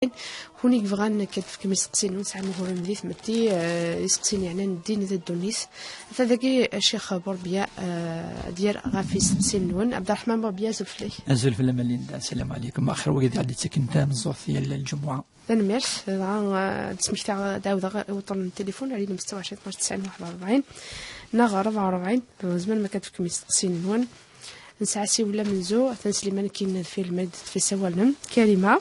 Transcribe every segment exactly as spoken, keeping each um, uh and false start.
Kuni yebɣan akka ad tefkem isteqsiyen-nwen, sɛan uguren di tmetti, eh, isteqsiyen yeɛnan ddin d ddunit. Ata dagi, eh, Ccix Burbiya, eh, ad yerr ɣef isteqsiyen-nwen. Abderrahman Burbiya, azul fell-ak. Azul fell-am a Linda, assalamu alaikum. Axir wagi d-yettaken tameẓẓuɣt yal lǧemɛa. Tanemmirt. Dɣa, eh, ad d-smektaɣ, ad ɛawdeɣ i uṭṭun n tilifun, ar ilem setta u ɛecrin, tnac tesɛin, waḥed u rebɛin, neɣ rebɛa u rebɛin. Tzemrem akka ad tefkem isteqsiyen-nwen. Nesɛa asiwel amenzu, atan Sliman akin deffir lmed, deffir sawalen. Karima.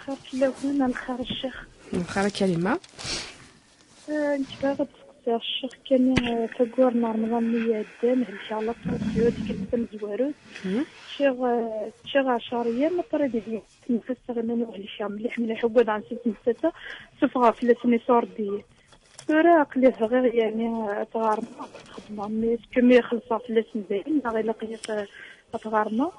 Lxir fell-awen, lxir a ccix. Lxir a Karima. Eh, nekk bɣiɣ ad d-steqsiɣ ccix kan, eh, taggur n Remḍan-nni iɛeddan, helkeɣ la tension, tikkelt tamezwarut. Mhm. Ččiɣ, eh, ččiɣ ɛecṛa yyam, après d-, tnefseɣ iman-iw helkeɣ mliḥ, mliḥ, ugadeɣ ansi tnefseɣ, sufɣeɣ fell-asen iṣurdiyen. Tura aql-i bɣiɣ, yani, ad tɣermeɣ, ad xedmeɣ, mi, mi xellṣeɣ fell-asen dayen, neɣ ilaq-iyi ad tɣermeɣ.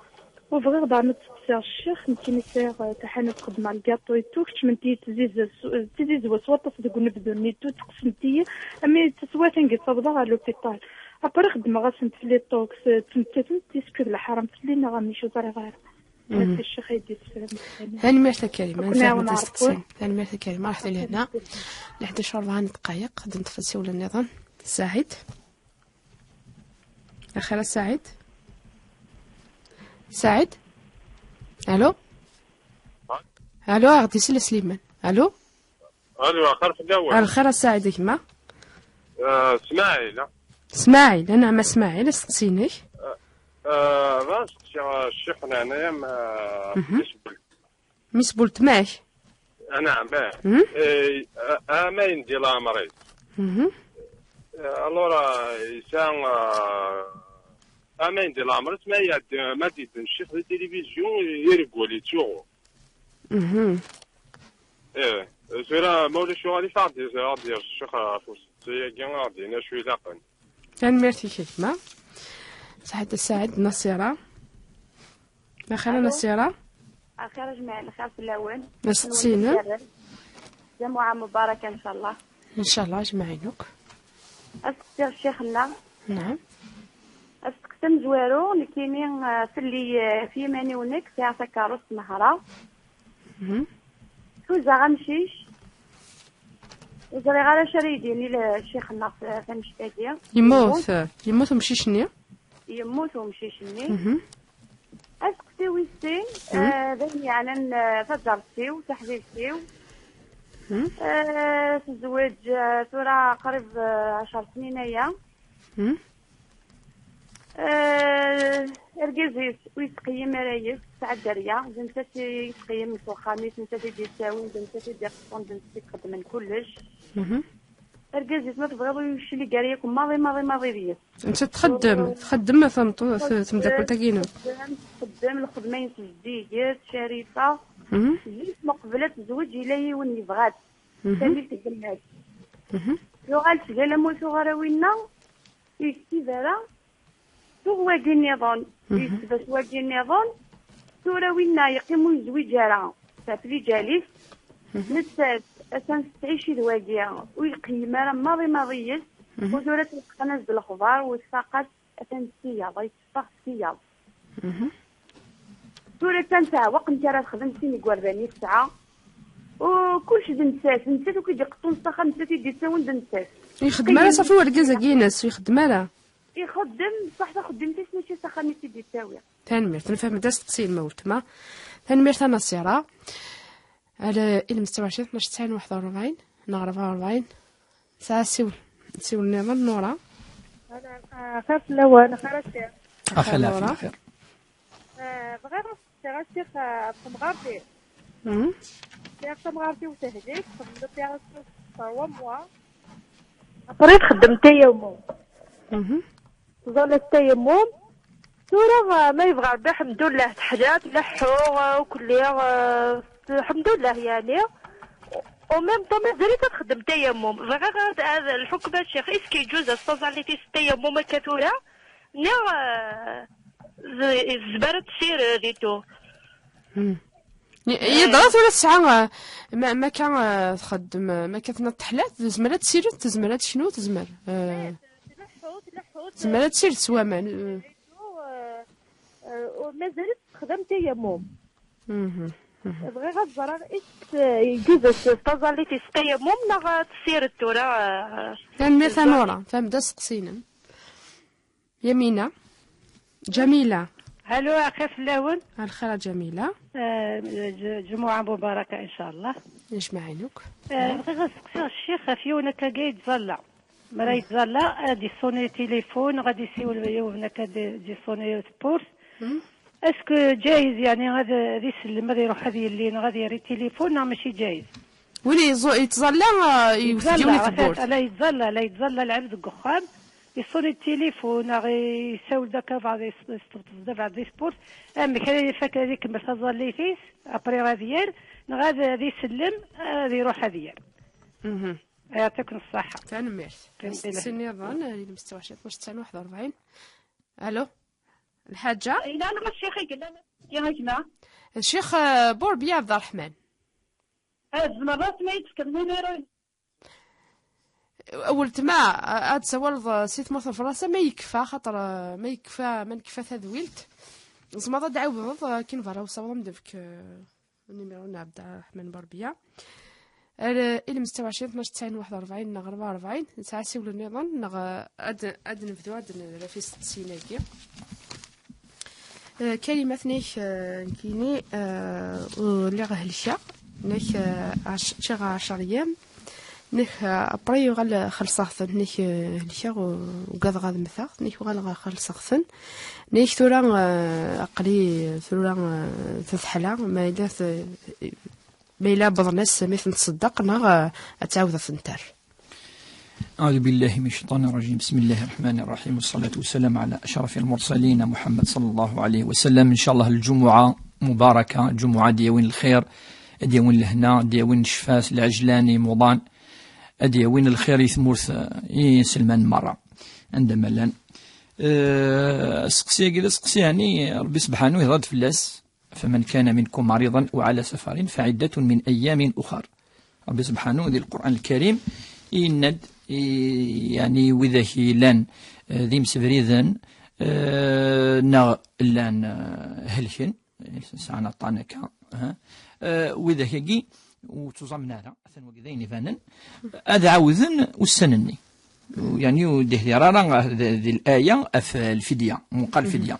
U bɣiɣ daɣen ad d-steqsiɣ ccix, nekkini sɛiɣ, eh, taḥanut xeddmeɣ lgaṭu et tout, kecment-iyi tizizwa s, tizizwa s waṭas deg unebdu-nni et tout, teqqsent-iyi, ami d taswiɛt angi ttawḍeɣ ɣer l'hôpital. Après xeddmeɣ-asent fell-i ṭuks, eh, ttmettatent, tiskud leḥram fell-i neɣ amek ur ẓriɣ ara. Mhm. Nafsi ccix ay d-yessefhem. Tanemmirt a Karima, ad nfehmet asteqsi. Tanemmirt a Karima, raḥet lehna. Leḥdac u rebɛa n ddqayeq, ad nṭef asiwel nniḍen. Saɛid. Axir a Saɛid. Saɛid. Alo. Alo, aɣ-d-isel Sliman. Alo. Alo, axir fell-awen. Lxir a Saɛid, a gma. Eh, Smaɛil, ah. Smaɛil, anɛam a Smaɛil, asteqsi-inek. Eh, eh, bɣiɣ ad steqsiɣ, eh, ccix n ɛnaya-m, eh, Mhm. Miss Bult-, Miss Bultma-k? Anɛam, eh. Mhm. Eh, eh, amayen di leɛmer-is. Mhm. Eh, alors, eh, yesɛa, eh, amayen di leɛmer-is, ma iɛeddi, ma d-yedden ccix di tilivizyu, ireggel, yettsuɣu. Mhm. Eh, tura ma ulac uɣalif ad d-yerr ccix ɣef useqsi-agi, ad d-yini acu ilaqen. Tanemmirt-ik a gma. Saɛid, Saɛid, Nasira. Axir a Nasira. Axir a jmaɛ, lxir fell-awen. Asteqsi-inem. Jamuɛa mubaraka, ncallah. Ncallah, a jmaɛ inuk. Asteqsi ccix-nneɣ. Naɛam. Asteqsi amezwaru, nekkini, eh, fell-i, eh, f yiman-iw nekk, sɛiɣ takeṛṛust nehṛeɣ. Mhm. Ḥuzaɣ amcic. Ur ẓriɣ ara acu ara yi-d-yini le-, ccix-nneɣ f-, f-, annect-agi. Yemmut, yemmut umcic-nni? Yemmut umcic-nni. Mhm. Aseqsi wis sin, mhm, eh, d ayen yeɛnan, eh, taǧaret-iw, taḥbibt-iw. Mhm. Eh, tezweǧ, eh, tura qrib, eh, ɛecr snin aya. Mhm. Eh, argaz-is ur yettqeyyim ara yes, tesɛa dderya, d nettat i yettqeyyimen s uxxam-is, d nettat i d-yettawin, d nettat i d-iqeṭṭun, d nettat i ixeddmen kullec. Mhm. Argaz-is, ma tebɣiḍ, ur yeclig ara yakk maḍi, maḍi, maḍi deg-s. Nettat txeddem, txeddem tameṭṭut, txeddem, temdakkelt-agi-inu. Txeddem, txeddem, lxedma-ines zeddiget, Carifa. Mhm. Zik, meqbel ad tezweǧ, yella yiwen yebɣa-tt. Mhm. Sami tgellem-as. Mhm. Yuɣal tga lamu tuɣ ara winna, ur yektib ara, tuɣ wagi nniḍen, mhm, yesbas wagi nniḍen, tura winna yeqqim ur yezwiǧ ara, taf liǧal-is, mhm, nettat, atan tettɛici d wagi, ur iqeyyem ara maḍi maḍi yes, mhm, u tura tleḥqen-as-d lexbar, u tfaq-as, atan s tiyaḍ, ay teffeɣ s tiyaḍ. Mhm. Tura kan teɛweq amek ara texdem sin igerdan i tesɛa. U kullec d nettat, d nettat akk i d-iqeṭṭun s axxam, d nettat i d-yettawin d nettat. Ixeddem ara safi urgaz-agi-ines, ixeddem ara. Ixeddem, ṣṣeḥ taxeddimt-is mačči s axxam i tt-id-yettawi. Tanemmirt, nefhem-d asteqsi-inem a weltma. Tanemmirt a Nasira. Ala, ilem setta u ɛecrin, tnac tesɛin, waḥed u rebɛin, neɣ rebɛa u rebɛin. Tesɛa asiwel. Asiwel nniḍen, Nura. Xir fell-awen, xir a ssir. Axir, Nura. Lɛafya, xir. Eh, bɣiɣ ad s-ssiɣ a ssix, eh, ɣef temɣart-iw. Mhm. Sɛiɣ tamɣart-iw tehlik, xedmeɣ l'opération trois mois. Après txeddem tayammum. Mhm. Tẓallit tayammum. Tura, eh, ma yebɣa Rebbi, ḥemdullah, teḥla, tleḥḥu, eh, akk lliɣ, eh, ḥemdullah, yani. Au même temps, mazal-itt ad txeddem tayammum. Bɣiɣ ad, ad, lḥukm a ccix, est-ce que yeǧǧuz-as taẓallit-is tayammum akka tura? Niɣ, eh, z-, tezmer ad tessired et tout? Hmm. Y-, yeḍra tura tesɛa, eh, ma, ma akka, eh, txeddem, eh, ma akka tenna teḥla, tezmer ad tessired, tezmer ad teknu, tezmer. Eh, tleḥḥu, tleḥḥu, tezmer ad tessired s waman, eh. Eh, eh, mazal-itt texdem tayammum. Mhm. Bɣiɣ ad ẓreɣ is tguzes s taẓallit-is tayemmum neɣ tessired tura? Tanemmirt a Nura, fhem-d aseqsi-inem. Yamina. Jamila. Alo, axir fell-awen. Lxir a Jamila. Ǧemuɛa mubaraka, incallah. Yecmaɛinuk. Bɣiɣ ad seqsiɣ ccix ɣef yiwen akkagi yettẓalla. Mi ara yettẓalla, ad d-iṣuni tilifun, neɣ ad isiwel yiwen akka d-, d-iṣuni tewwurt. Est-ce que ǧayiz, yeɛni, ad, ad isellem, ad iruḥ ad yelli, neɣ ad yerr i tilifun, neɣ mačči ǧayiz? Win yeẓu-, yettẓalla, ah, yewwet-d yiwen i tewwurt. La yettẓalla, la yettẓalla lɛebd deg uxxam, iṣuni tilifun, neɣ isawel-d akka beɛd, is-, isṭebṭeb-d beɛd di tewwurt, amek ara ifak ad ikemmel taẓallit-is, après ad yerr, neɣ ad, ad isellem, ad iruḥ ad yerr. Yeɛṭikum ṣṣeḥḥa. Tanemmirt. Asteqsi nniḍen, eh, di lmestawa ɛecrin tnac tesɛin waḥed u rebɛin. Alo? Lḥaǧa? Ila, ila, ccix i yellan, i gma. Ccix, eh, Burbiya Ɛebderreḥman. Eh, tzemreḍ ad ten-id-tefkeḍ numéro? Weltma, a-, ad tsawaleḍ, eh, si tmurt n Fransa, ma yekfa, xaṭer, eh, ma yekfa, ma nekfa tadwilt. Tzemreḍ ad d-ɛiwdeḍ, eh, akin berra usawaḍ am d-efk, eh, Numéro n Ɛebderreḥman Burbiya. Ar, eh, ilem setta u ɛecrin, tnac tesɛin waḥed u rebɛin neɣ rebɛa u rebɛin, nesɛa asiwel nniḍen, neɣ, eh, ad, ad nebdu, ad nerr ɣef isteqsiyen-agi. Eh, Karimat, nek, eh, nekkini, eh, ur lliɣ helkeɣ, nek, eh, ɛec-, ččiɣ ɛecṛ yam, nek, eh, après yuɣal xellṣeɣ-ten, nek, eh, helkeɣ, u-, ugadeɣ ad mmteɣ, nek uɣaleɣ xellṣeɣ-ten. Nek tura, eh, aql-i tura, eh, tetḥla, ma yella t-, ma yella wwḍen-as mi ten-tṣeddeq, neɣ, eh, ad tɛawed ad ten-terr. أعوذ بالله من الشيطان الرجيم. بسم الله الرحمن الرحيم. والصلاة والسلام على أشرف المرسلين محمد صلى الله عليه وسلم. إن شاء الله الجمعة مباركة، الجمعة ad d-yawin lxir, ad d-yawin lehna, ad d-yawin ccfa, lɛejlan, imuḍan, ad d-yawin lxir i tmurt, i iselman merra. Anda ma llan. Eh, aseqsi-agi d aseqsi, yeɛni, Ṛebbi sebḥanu ihḍer-d fell-as. فمن كان منكم مريضا أو على سفر فعدة من أيام أخر. Ṛebbi sebḥanu di Lqur'an Lkarim yenna-d, i, yeɛni, widak yellan, eh, d imsebriden, eh, neɣ llan, eh, helken, eh, sɛan aṭṭan akka, eh, eh, widak-agi ur ttuẓamen ara, atan wagi d ayen ibanen, ad ɛawden ussan-nni. Yeɛni ur d-ihdir ara di, di laya ɣef lfidya, meqqar lfidya.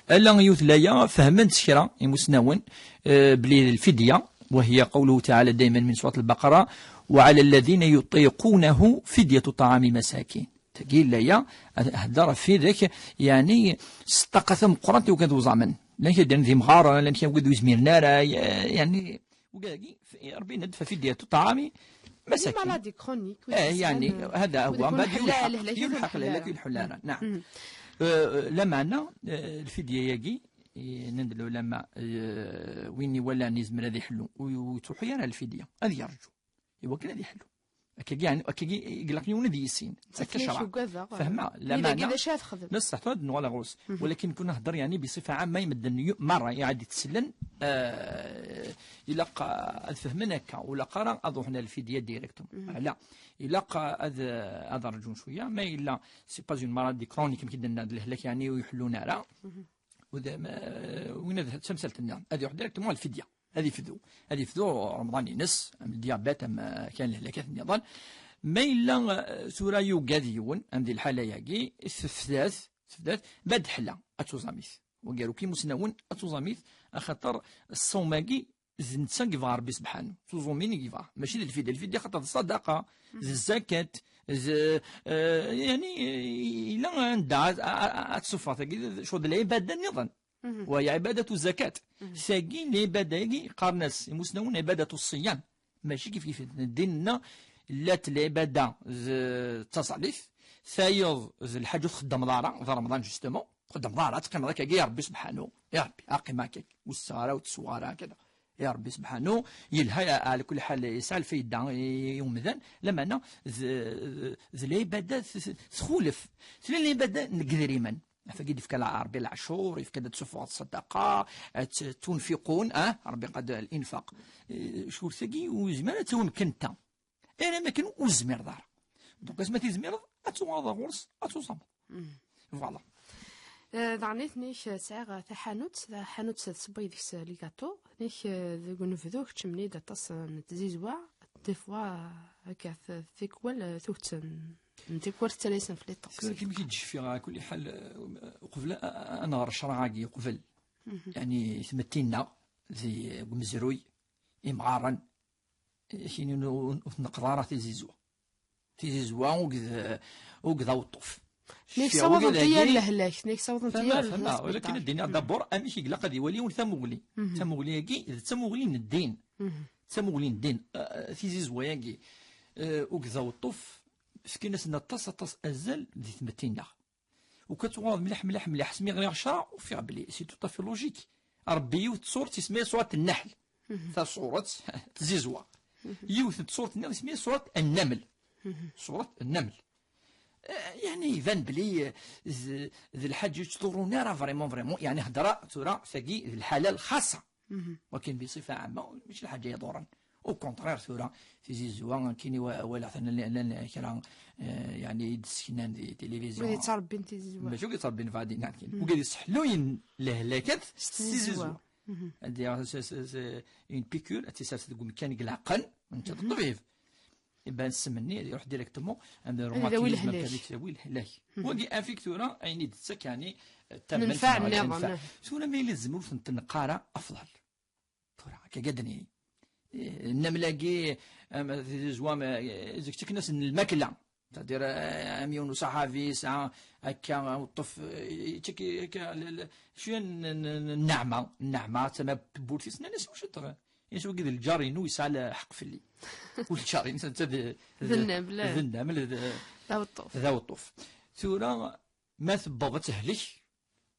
Ala yiwet laya fehmen-tt kra imusnawen, eh, belli lfidya, وهي قوله تعالى دائما من سورة البقرة: وعلى الذين يطيقونه فدية طعام مساكين. Tagi laya, ad, hder ɣef widak, yeɛni, s ṭṭaqa tameqqrant i wigad uẓamen. Llan kra d imɣaren, llan kra wid ur zmiren ara, yeɛni, Wigad-agi, f-, Ṛebbi yenna-d, ففدية طعام مساكين. Des maladies chroniques, wid eh, yeɛni, yesɛan, eh, هذا هو, wid ما يكون يلحق, lehlak, يلحق, يلحق, لا يلحق. يلحق لنا. نعم. Eh, lameɛna, eh, lfidya-agi, eh, nnan-d lɛulama, eh, win iwalan yezmer ad iḥlu, ur, ur yettruḥu ara lfidya, ad yerǧu. Iwakken ad iḥlu. Akkagi, yeɛni, akkagi, i ilaq yiwen ad yissin. Akka ccṛeɛ. Ugadeɣ, fehmeɣ, eh, lameɛna d acu ara texdem. Neṣṣeḥ, tura ad nuɣal ɣur-s. Walakin kun nehder, yeɛni, بصفة عامة, i medden yu-, merra i ɛad iteslen, eh, ilaq, eh, ad fehmen akka, ur ilaq ara ad ruḥen ar lfidya directement. Ala, ilaq, eh, ad, eh, ad rǧun cwiya, ma yella, c'est pas une maladie chronique, amek i d-nenna, d lehlak, yeɛni, ur iḥellun ara. U d, ma, win ad, d tamsalt-nniḍen, ad iruḥ directement ar lfidya. Ad ifdu. Ad ifdu Remḍan-ines, am diabète, am, eh, kan lehlakat nniḍen. Ma yella, eh, tura yugad yiwen, am di lḥala-agi, tefdat, tefdat, ma d-teḥla, ad tuẓam-it. Wagi akk imusnawen, ad tuẓam-it, axaṭer ṣṣawm-agi, d netta i yebɣa Ṛebbi sebḥanu. D tuẓumin i yebɣa. Mačči d lfidya. Lfidya xaṭer d ṣṣadaqa, d zzakat, d, eh, yeɛni, yella anda ad, ad, ad, ad tṣeffeɣ. Tagi d, d cɣel d lɛibada nniḍen. Wa ɛibadatu zakat. Tagi, lɛibada-agi, qqaren-as imusnawen ɛibadatu ṣṣiyam. Mačči kif kif. Ddin-nneɣ, llant lɛibada d taẓallit, tayeḍ d lḥaǧa ur txeddmeḍ ara, d Remḍan, justement, ur txeddmeḍ ara, ad teqqimeḍ akkagi, i Ṛebbi sebḥanu, i Ṛebbi, aqim akkagi, ur ttesseɣ ara, ur ttesseɣ ara, kada. I Ṛebbi sebḥanu, yelha, ɛla kulli ḥal, yesɛa lfayda i, i umdan, lameɛna d, d, d lɛibada t-, t-, txulef. Tella lɛibada n yedrimen. Ɣef wagi d-yefka la-, Ṛebbi leɛcur, yefka-d ad tessufɣeḍ ṣṣadaqa, ad t-, tunfiqun, ah, Ṛebbi qad l-infaq. Eh, cɣel tagi, ur yezmir ad tawi mkenta. Ala ma kan ur tezmireḍ ara. Donc, asmi tizmireḍ, ad tuɣaleḍ ɣur-s, ad tuẓameḍ. Voilà. Eh, daɣen i ten-ik, eh, sɛiɣ, eh, taḥanut, taḥanut tessewway deg-s, eh, les gâteaux. Ten-ik, eh, deg unebdu keččmen-d aṭas, eh, n tzizwa, des fois, eh, akka, t-, tikwal, eh, tuget n, n tikwal tettalasen fell-i ṭṭuqs. Tura, kima k-id-jfiɣ, ɛla kulli ḥal, eh, uqbel a, a, a nɣer ccṛeɛ-agi, uqbel. Mhm. Yeɛni, tmetti-nneɣ, di, deg umezruy, imɣaren, eh, kini ur, ur, ur tneqqeḍ ara tizizwa. Tizizwa uged, uged aweṭṭuf. Nek sawḍent-iyi ar lehlak, nek sawḍent-iyi ar lehlak. Walakin ad d-iniɣ d'abord amek i ilaq ad iwali yiwen tamuɣli. Mhm. Tamuɣli-agi d tamuɣli n ddin. Mhm. D tamuɣli n ddin. Eh, tizizwa-agi, eh, uged aweṭṭuf, fkan-asen aṭas, aṭas azal di tmetti-nneɣ. Ukan tuɣaleḍ mliḥ, mliḥ, mliḥ, asmi ɣriɣ ccṛeɛ, ufiɣ belli c'est tout à fait logique. Ṛebbi yiwet tṣuṛt isem-is ṣuṛat Nnaḥel. Mhm. Taṣuṛt, tzizwa. Mhm. Yiwet n tṣuṛt nniḍen isem-is ṣuṛat Nnamel. Mhm. Ṣuṛat Nnamel. Eh, yeɛni iban belli, eh, d, d lḥaǧa ur ttḍurrun ara vraiment, vraiment. Yeɛni hedṛa tura tagi d lḥala lxaṣa. Mhm. Wakin bṣifa ɛamma, mačči lḥaǧa iḍurren. Au contraire, tura, tizizwa, akken i wa-, walaɣ-ten llan, llan kra, eh, yeɛni i d-sseknan di tilivizyu. Wid yettṛebbin tizizwa. Mačči wid yettṛebbin baɛdin, akken. Mhm. Wid yesseḥluyen lehlakat s tizizwa. Mhm. Ad d-yaɣ s, s, s, une piqûre, ad tt-isers deg umkan deg leɛqel, netta d ṭṭbib. Iban ssem-nni, ad iruḥ directement, am le rhumatisme, lehlak. Ad yawi lehlak. Mhm. Wagi, afik tura, ayen i d-tettak, yeɛni, eh, tamemt, nnfeɛ neɣ nniḍen. Nnfeɛ. Tura, ma yella tzemreḍ ur tent-tneqq ara, afḍal. Tura, akka gad-nni. Eh, nnamel-agi, am, tizizwa, am, eh, zik ttaken-asen lmakla. C'est-à-dire, eh, am yiwen usaḥabi yesɛa akka, uṭṭef, eh, yettak akka, l-, l-, cwiya n, n, n, nneɛma, nneɛma, tama n tewwurt-is, nnan-as, "Wacu teɣ-, yeɛni wagi d lǧar-inu, yesɛa lḥeqq fell-i." U lǧar-inu, netta d, d, d nnamel, d nnamel, d, d aweṭṭuf. D aweṭṭuf. Tura, ma tewweḍ ad tehlek,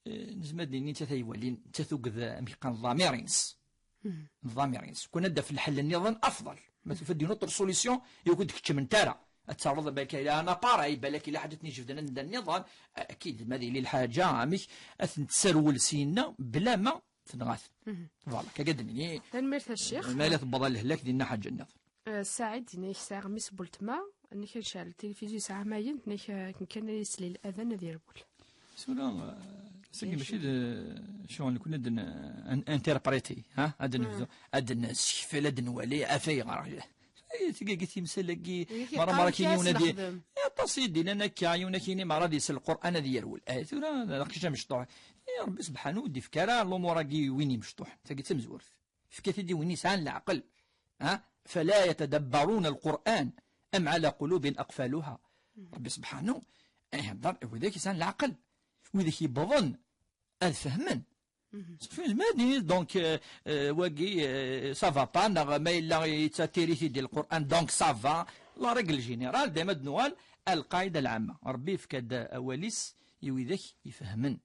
eh, nezmer ad d-nini nettat ay walin, nettat tuged, amek qqaren, ḍamir-ines. Mhm. Ḍamir-ines. Kun ad d-taf lḥel nniḍen afḍal. Ma tufa-d une autre solution, i ur d-keččment ara. Ad terreḍ balak yella un appareil, balak yella ḥaǧa n ijebden anda nniḍen, akid, ma ad yili lḥaǧa, amek ad ten-tesserwel syenna, bla ma tenɣa-ten. Mhm. Voilà, akka ad d-nini. Tanemmirt a ccix. Ma la tewweḍ ɣer lehlak, dinna ḥaǧa nniḍen. Eh, Saɛid, yenna-ak sɛiɣ mmi-s n weltma, nekk ad necɛel tilifizyu yesɛa ɛamayen, nekk, eh, akken kan ad yeslil adan ad yerwel. Tura, eh, sagi mačči d, eh, ccɣel nekni ad n-, ad n-interpréter, ha? Ad nebdu, ad nessekfel, ad nwali, af ayɣer. Eh, tigagi timsal-agi, mara, mara kini yiwen ad y-, eh, aṭas i d-inan akka, yiwen akini mara ad yesel Lqur'an ad yerwel. Eh, tura, d aqcic amecṭuḥ. Eh, Rebbi sebḥanu ur d-ifka ara lumuṛ-agi i win imecṭuḥen. Tagi d tamezwurt. Fket-t-id i win yesɛan leɛqel. Ha? فلا يتدبرون القرآن أم على قلوب أقفالها. Rebbi sebḥanu ihedder i widak yesɛan leɛqel, widak yewwḍen ad fehmen. Mhm. Safi, nezmer ad nini, donc, euh, euh, wagi, euh, ça va pas, neɣ ma yella yettiri-t-id Lqur'an, donc ça va. La règle générale, dayma ad nuɣal, القاعدة العامة. Rebbi yefka-d awal-is i widak ifehmen.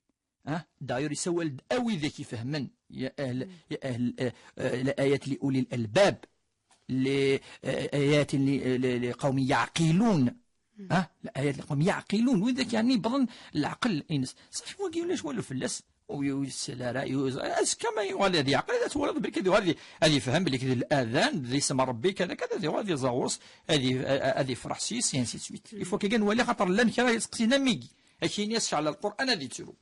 Ah, d'ailleurs, yessawal-d a widak ifehmen, يا أهل، يا أهل، آه، آه، لآيات لأولي الألباب، ل-، آه، آيات ل-، ل-، لقوم يعقلون. Ah, لآيات لقوم يعقلون. Widak, yeɛni, wwḍen leɛqel-ines. Safi, wagi ulac walu fell-as. Ur yessal ara, ur yez-, azekka ma yuɣal ad yeɛqel, ad twaliḍ belli ad yuɣal ad, ad yefhem belli d ladan, d isem n Rebbi, kada, kada, ad yuɣal ad iẓawes, ad y-, ad yefreḥ s-yes, et ainsi de suite. Il faut kan nwali, xaṭer llan kra yettqesin am wigi. Akini ad yecɛel Lqur'an ad yettru.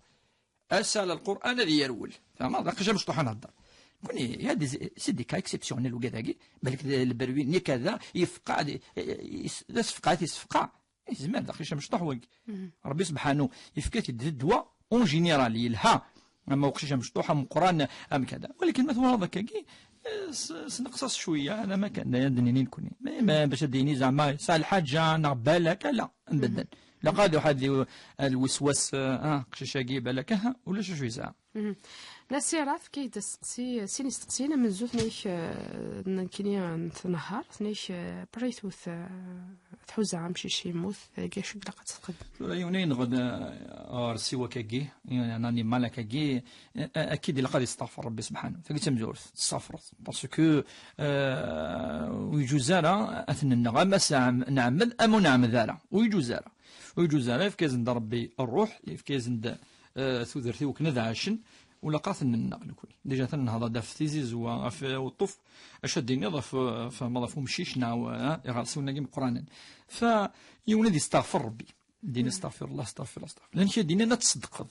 Ad yecɛel Lqur'an ad yerwel. Tfehmeḍ? D aqcic amecṭuḥ ad nehder. Nekni, il y a des, c'est des cas exceptionnels, ugad-agi, balak d lberwi-nni kada, yefqeɛ, d, d asefqeɛ, ad t-yessefqeɛ. Yezmer, d aqcic amecṭuḥ wagi. Mhm. Rebbi sebḥanu yefka-t-id d ddwa, en général, yelha. Ama uqcic amecṭuḥ, ameqqran, am kada. Walakin ma twalaḍ akkagi, eh, s-, sneqs-as cwiya, ala ma kan, d ayen ad d-nini nekni. Ma, ma bac ad d-yini zeɛma yesɛa lḥaǧa, neɣ balak, ala, abadan. Ilaq ad iruḥ ad i-, ad lweswas, eh, ah, aqcic-agi balak, aha, ulac acu yesɛa. Mhm. Nasira, fek-iyi-d asteqsi, sin isteqsiyen, amenzu tnek, eh, nekkini n tnehhar, tnek, eh, après tout, eh, tḥuza amcic yemmut, eh, acu ilaq ad txedem? Tura yiwen ay yenɣen, eh, ɣer siwak-agi, un animal akkagi, eh, eh, akkid ilaq ad yesteɣfer Rebbi sebḥanu. Tagi d tamezwarut, testeɣfreḍ. Parce que, eh, ur yeǧuz ara ad t-nenɣ, ama s-, nɛemmed, ama ur nɛemmed ara. Ur yeǧuz ara. Ur yeǧuz ara, yefka-yasen-d Rebbi ṛṛuḥ, yefka-yasen-d, eh, tudert i wakken ad ɛacen, ur ilaq ara ad ten-nenɣ nekni. Déjà, ad ten-nehḍer ɣef tizizwa, ɣef uṭṭuf, acu ad d-tiniḍ ɣef, fehmeḍ, ɣef umcic neɣ, eh, iɣersiwen-agi meqqranen. Fa, yiwen ad yesteɣfer Rebbi. Din, astaɣfirullah, astaɣfirullah, astaɣfirullah. Llan kra d-yennan ad tṣeddqeḍ.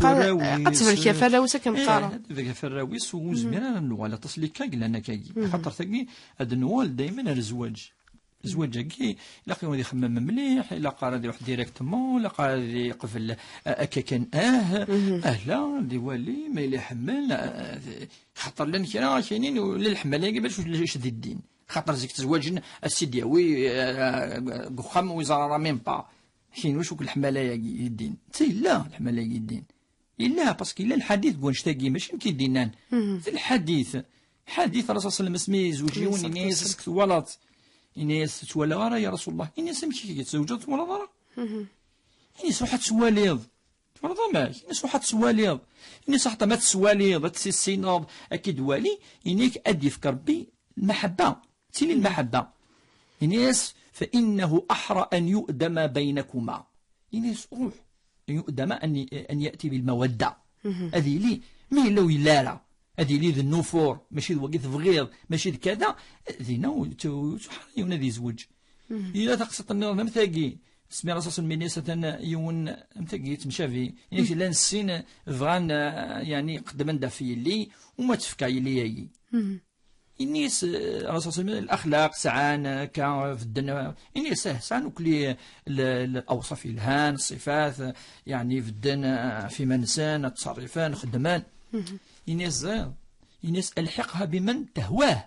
qqar, warraw-is, ad tebrik ɣef warraw-is akken eh, qqaren. Ad tebrik ɣef warraw-is, ur zmir ara ad nuɣal aṭas n les cas yellan akkagi. Axaṭer tagi, ad nuɣal daymen ar zzwaǧ. Zzwaǧ-agi, ilaq ad ixemmem mliḥ, ilaq ara ad iruḥ directement, ilaq ara ad iqbel, eh, akka kan, ah, ah, la, ad iwali, ma yella iḥemmel, ah, xaṭer llan kra, kinin, ula leḥmala-agi, bac ulac di ddin. Xaṭer zik tzwaǧen, ad s-id-yawi, eh, deg uxxam, ur yeẓra ara même pas. Kinin, wacu leḥmala-agi di ddin? D tayella, leḥmala-agi di ddin. Yella, parce que yella lḥadit deg wannect-agi, mačči nekk i d-yennan. D lḥadit. Ḥadit, Rasul sallam asmi yezweǧ yiwen, ini-as, est-ce que twalaḍ? Ini-as, ur twalaɣ ara, ya Rasulullah. Ini-as, amek i k-id-tzewǧeḍ, ur twalaḍ ara? Ini-as, ruḥ ad twaliḍ. Twalaḍ amek? Ini-as, ruḥ ad twaliḍ. Ini-as, axaṭer ma tettwaliḍ, ad tissineḍ, ad k-id-wali, ini-ak ad d-yefk Rebbi lmaḥabba. Tili lmaḥabba. Ini-as, فإنه أحرى أن يؤدم بينكما. Ini-as, ruḥ. أن يؤدم أن، أن يأتي بالمودة. Ad yili, ma yella ur yelli ara. Ad yili d nnufur, mačči d wagi tebɣiḍ, mačči d kada, dina ur t-, ur tuḥar yiwen ad yezweǧ. Yella taqsiṭ nniḍen am tagi, smiɣ-as asemmi-nni s atan yiwen am tagi yettemcabi, ini-ak llan sin bɣan, eh, yeɛni qeddmen-d ɣef yelli, uma tefka yelli-agi. Ini-as, eh, Rasul sallam, الأخلاق sɛan, eh, akka, eh, bedden, eh, ini-as, eh, sɛan ukli l-, l-, الأوصاف yelhan, ṣṣifat, eh, yeɛni bedden, eh, ɣef iman-nsen, ttṣerrifen, xeddmen. Ini-as, eh, ini-as, ألحقها بمن تهواه.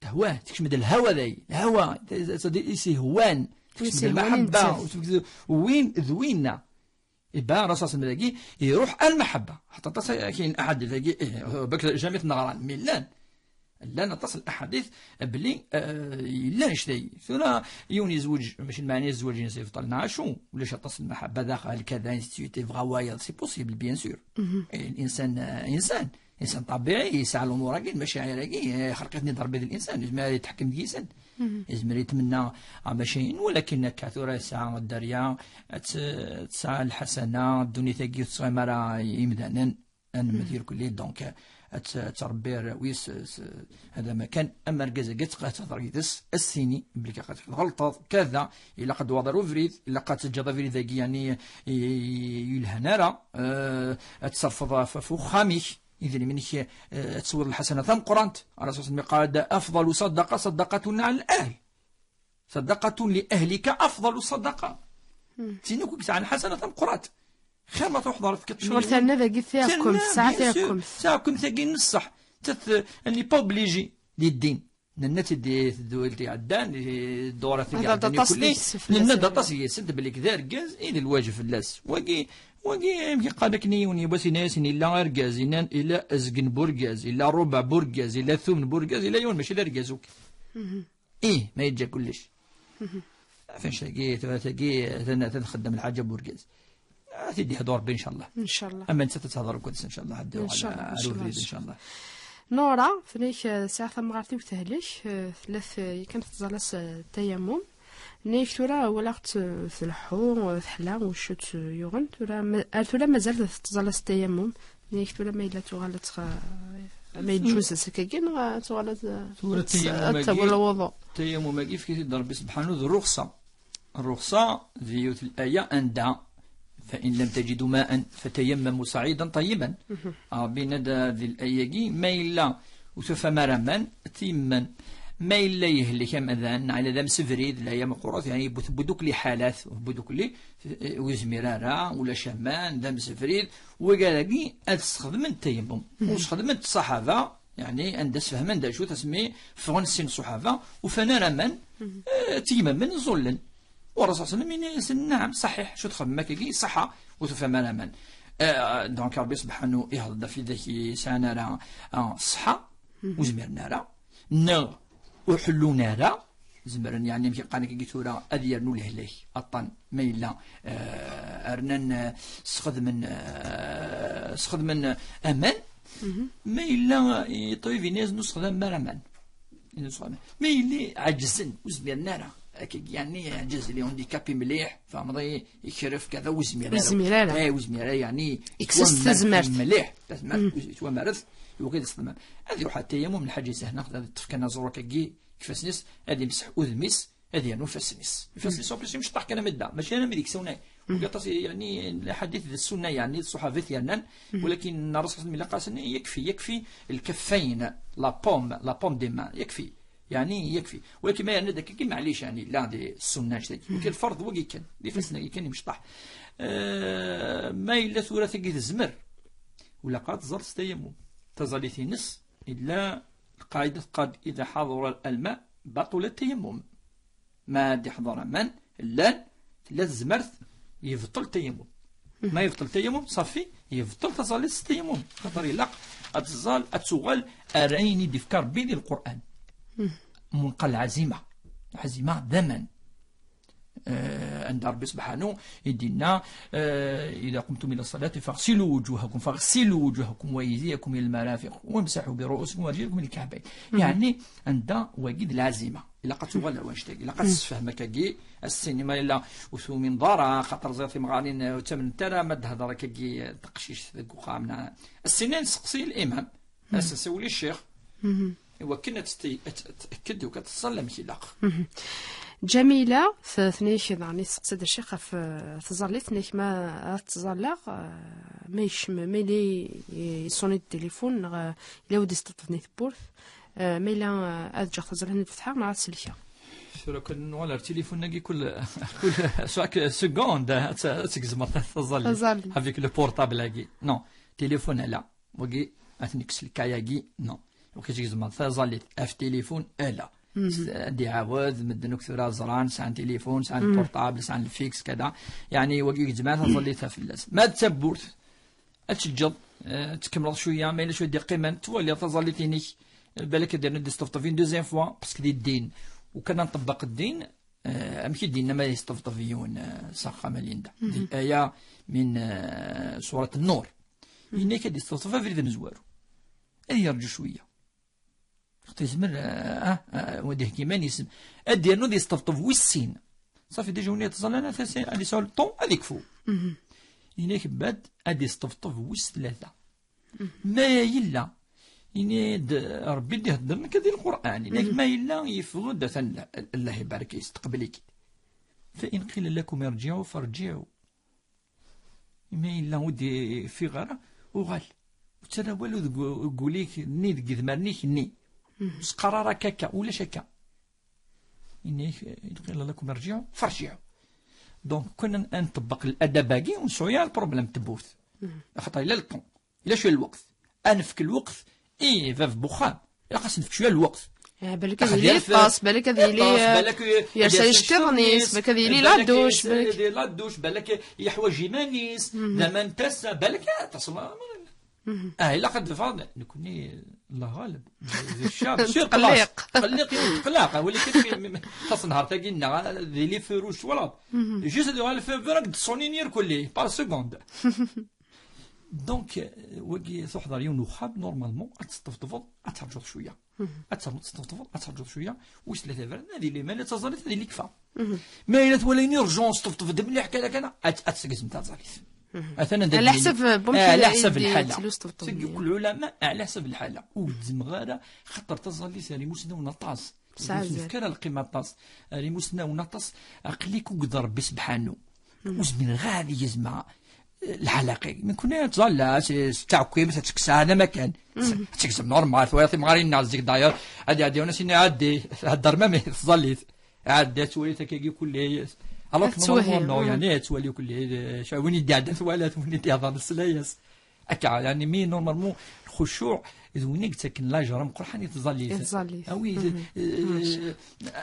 Tehwa, tekcem-d lhawa day, lhawa, t-, t-, t-, i s-ihwan, tekcem-d lmaḥabba, u tebged win d winna. Iban Rasul sallam dagi, iruḥ ar lmaḥabba. Xaṭer aṭas kayen aḥadit dagi, eh, bak jamais t-neɣran, mi llan. Llan aṭas n laḥadit, belli, eh, yella annect-agi. Tura, yiwen yezweǧ, mačči lmeɛna yezweǧ-ines yebṭel, neɣ acu? Ulac aṭas n lmaḥabba daxel, kada, ainsi de suite, yebɣa wayeḍ, c'est possible, bien sûr. Eh, l'insan, eh, insan. Insan ṭabiɛi, yesɛa lumuṛ-agi, lmacaɛir-agi, eh, ixleq-iten-id Ṛebbi d linsan, yezmer ad yetḥekkem deg-sen. Yezmer yetmenna, ah, maca inu, walakin akka tura yesɛa dderya, ad t-, tesɛa lḥasana, ddunit-agi ur tettɣim ara i yimdanen, ad nemmet irkelli, donc, ad t-, ad tṛebbi arraw-is, s-, hada makan, ama argaz-agi ad teqqimeḍ ad tehḍeṛ yid-s, ad s-tini, belli akka tɣelṭeḍ, kada, ilaq ad d-tewweḍ ar ubrid, ilaq ad teǧǧeḍ abrid-agi, yeɛni, i-, i-, yelhan ara, eh, ad tserfeḍ ɣef, ɣef uxxam-ik, idrimen-ik, eh, ad teswiḍ lḥasana tameqqrant. Rasul sallam yeqqar-d, أفضل صدقة صدقة على الأهل. صدقة لأهلك أفضل صدقة. Tin akk i yesɛan lḥasana tameqqrant. Xir ma truḥeḍ ɣer tefkiḍ ccɣel terna dagi tiɛekkemt, terna, tesɛa bien sûr, tiɛekkemt. Tiɛekkemt-agi n ṣṣeḥ. Tet-, elle n'est pas obligée di ddin. Nenna-tt-id i tedwilt iɛeddan, i ddewrat i iɛeddan akk. Nenna-d aṭas deg-sent belli d argaz i d lwajeb fell-as. Wagi, wagi, amek yeqqar akken i yiwen yiwwas, yenna-yasen, illa argaz, yenna, illa azgen burgaz, illa rrubeɛ burgaz, illa thumen burgaz, illa yiwen mačči d argaz akk. Ih, ma yeǧǧa kullec. Ɣef annect-agi, tura tagi, atan, atan txeddem lḥaǧa n urgaz. Ad t-id-yehdu Rebbi, incallah. Incallah. Ama nettat ad tehder akked-s, incallah, ad d-yuɣal ar ubrid, incallah. Nora, tenna-k, eh, sɛiɣ tamɣart-iw tehlek, eh, tella t-, yakan tettẓalla s, eh, tayammum. Nniɣ-ak tura walaɣ-tt, eh, tleḥḥu, eh, teḥla, wacu tt-yuɣen, tura ma-, ar tura mazal tettẓalla s tayammum. Nniɣ-ak tura ma yella tuɣal ad tɣ-, ma yeǧǧuz-as akkagi, neɣ ad tuɣal ad, tura ad tt-, ad tayammum-agi, tawi lwuḍu. Tayammum-agi, yefka-t-id Rebbi subḥanu d rruxṣa. Rruxṣa di yiwet n laya anda, فإن لم تجدوا ماء فتيمموا صعيدا طيبا. Ṛebbi yenna-d di laya-agi, ma yella ur tufam ara aman, tayemmem. Ma yella yehlek amdan, neɣ yella d amsebrid, laya meqqret, yani, tewwi-d akk liḥalat, tewwi-d akk li, ur yezmir ara, ulac aman, d amsebrid, wigad-agi ad sxedmen tayemmum. Ur sxedmen ṣṣaḥaba, yani, anda sfehmen d acu, asmi ffɣen sin ṣṣuḥaba, ufan ara aman, eh, tteyemmamen, ẓẓullen. U Ṛṛasul صلى الله عليه وسلم yenna-yasen, naɛam, ṣaḥiḥ, acu txedmem akkagi, ṣaḥa, ur tufam ara aman. Eh, donc, Ṛebbi subḥanu ihḍer-d ɣef widak yesɛan ara, ah, ṣṣeḥḥa, ur zmiren ara, neɣ ur ḥellun ara, zemren, yani, amek i qqaren akkagi tura, ad yernu lehlak, aṭṭan, ma yella, eh, rnan, eh, sxedmen, eh, sxedmen, eh, aman, ma yella, eh, ṭṭbib yenna-yasen ur sexdamem ara aman. Ur sexdamem. Ma yella ɛeǧzen, ur zmiren ara. Akkagi, yani, ɛeǧez, les handicapés mliḥ, tfehmeḍ, eh, ikref, kada, ur zmir ara. Ur zmir ara. Eh, ur zmir ara, yani, yekkes-as tazmert mliḥ. Tazmert, yettwamar-it, yugi ad isexdem. Ad iruḥ ɣer tayammum, lḥaǧa isehlen, ad ṭṭef kan aẓru akkagi, ifassen-is, ad imseḥ udem-is, ad yernu ifassen-is. Ifassen-is, en plus, imecṭaḥ kan am da. Mačči armi d iksunnay. Wagi aṭas, yani, lḥadit d ssunna, yani, d ṣṣuḥaba i t-yernan, walakin Ṛṛasul صلى الله عليه وسلم ilaq-asen, yakfi, yakfi lkaffayn, la paume, la paume des mains, yakfi. Yani, yakfi. Walakin ma yerna-d akkagi, maɛlic, yani, la di ssunna, annect-agi. Walakin lferḍ wagi kan, d ifassen-agi kan imecṭaḥ. Eh, ma yella tura tagi tezmer, ur ilaq ara ad tẓall s tayammum. Taẓallit-ines, illa lqaɛida teqqar-d, إذا حضر الماء بطل التيمم. Ma d-iḥḍer aman, llan, tella tezmert, yebṭel tayammum. Ma yebṭel tayammum, ṣafi, yebṭel taẓallit s tayammum. Xaṭer ilaq ad tẓall, ad tuɣal ar ayen i d-ifka Ṛebbi di Lqur'an. Munqa lɛazima. Lɛazima d aman. Eh, anda Ṛebbi subḥanu i d-yenna, eh, إذا قمتم إلى الصلاة فاغسلوا وجوهكم، فاغسلوا وجوهكم وأيديكم إلى المرافق وامسحوا برؤوسكم وأرجلكم إلى الكعبين. Yeɛni, anda wagi d lɛazima. Ilaq ad tuɣal ar wannect-agi. Ilaq ad tessefhem akkagi. Ass-nni ma yella ur tumin d ara, xaṭer ẓer timɣarin, eh, ur ttamnent ara ma d-thedder akkagi, eh, taqcict deg uxxam, neɣ ass-nni ad nseqsi limam. Ad s-nsiwel i ccix. Iwakken ad tt-, ad tt-, ad tt-, ad tt-, ad tt-, ad teẓẓall amek ilaq. Jamila, t-, tenna-ak daɣen, yesteqsa-d ccix ɣef, eh, tẓallit, tenna-ak ma ad tẓalleɣ, eh, ma yekcem, ma yella yessuni-d tilifun, neɣ, eh, yella wi d-isteṭṭfen i tewwurt, eh, ma yella, eh, ad ǧǧeɣ taẓallit ad fetḥeɣ, neɣ ad selkeɣ. Tura kan nuɣal ar tilifun-agi kul, kul, chaque seconde, ad tt-, ad tgezmeḍ taẓallit. Taẓallit. Avec le portable-agi. Non, tilifun, ala. Wagi, ad t-nekkes lkay-agi, non. Wagi, tgezmeḍ taẓallit ɣef tilifun, ala. Ad d-iɛawed, medden akk tura ẓran, sɛan tilifun, sɛan portable, sɛan lfiks, kada. Yeɛni, wagi, gezmeɣ taẓallit-a fell-as. Ma d tawwurt, ad teǧǧeḍ, eh, ad tkemmleḍ cwiya, ma yella cwiya d-iqqimen, twaliḍ taẓallit-inek, eh, balak ad yernu ad d-isṭebṭeb une deuxième fois, parce que di ddin, ukan ad nṭebbeq ddin, eh, amek i d-yenna ma yesṭebṭeb yiwen, eh, s axxam a Linda. Di laya min, eh, surat Nnur. Yenna-k ad yesṭebṭeb abrid amezwaru. Ad yerǧu cwiya. Xaṭi yezmer, ah, ah, ah, ad iheggi iman-is. Ad d-yernu ad yesṭebṭeb wis sin. Ṣafi, déjà win yettẓallan, ad as-, ad yesɛu le temps, ad ikfu. Yenna-k bad ad yesṭebṭeb wis tlata. Ma yella, yenna-d Ṛebbi d-ihedder nekk di Lqur'an. Yenna-k ma yella yeffeɣ-d, atan, Allah ibarek, yesteqbel-ik. فإن قيل لكم ارجعوا فارجعوا. Imi yella ur d-ifiɣ ara, uɣal. Ur ttarra walu deg u-, deg wul-ik-nni, deg idmaren-ik-nni. Ur s-qqar ara akka, akka, ulac akka. Ini-ak, إن قيل لكم ارجعوا فارجعوا. Donc, kan ad nṭebbeq ladab-agi, ur nesɛu ara lproblem n tewwurt. Axaṭer yella le temps, yella cwiya n lweqt. Ad nefk lweqt i bab n wexxam. Ilaq ad s-nefk cwiya n lweqt. Eh, balak ad yili yeṭṭes, balak ad yili, eh, yersa iceṭṭiḍen-is, balak ad yili la douche, balak ad yili la douche, balak yeḥwaǧ iman-is, d aman n tasa, balak ad tasem. Ah, ilaq ad d-teffeɣ, nekkni الله غالب. Sûr, تقليق. تقليق، تقليق، ولكن تصنهار تاكينا، دي لي فو روج ولا. Juste de غالب فو برك تصوني نير كلي، par seconde. Donc, euh, وكي تحضر يوم وخاب، normalement، أتستفضفض، أترجو شوية. أترجو تستفضفض، أترجو شوية، وش لا تبرد، هذه اللي مالت تزالت، هذه اللي كفا. ما إلا توليني رجون استفضفض مليح كذا كذا، أت-، أتسقز متاع تزالت. أثناً على حسب، ممكن آه، على حسب الحالة. تلو استفضفض. سيدي كل العلماء على حسب الحالة. وتزم غادا خطر تزالت، يعني مسنا ونطاس. ساعة زين. كان القيمة طاس. يعني مسنا ونطاس. أقليك وقدر ربي سبحانه. وزمن غادي يزمع الحلقة. من كنا تظل تعقيم، تكسى هذا ما كان. تكسى نورمال، ثويا ثمغارين ناس ديك داير. عادي، عادي، وانا سيني عادي. هدر ما مي تظليت. عادي، تولي تكيكي كل هي. Alors que normalement، non، يعني، تولي كل هي. شو وين يدي عدد ثوالات، وين يدي هذا السلايس. أكا، يعني، مي normalement الخشوع، إذ وين يقتك لا جرم قرحان يتظليت. يتظليت. آه،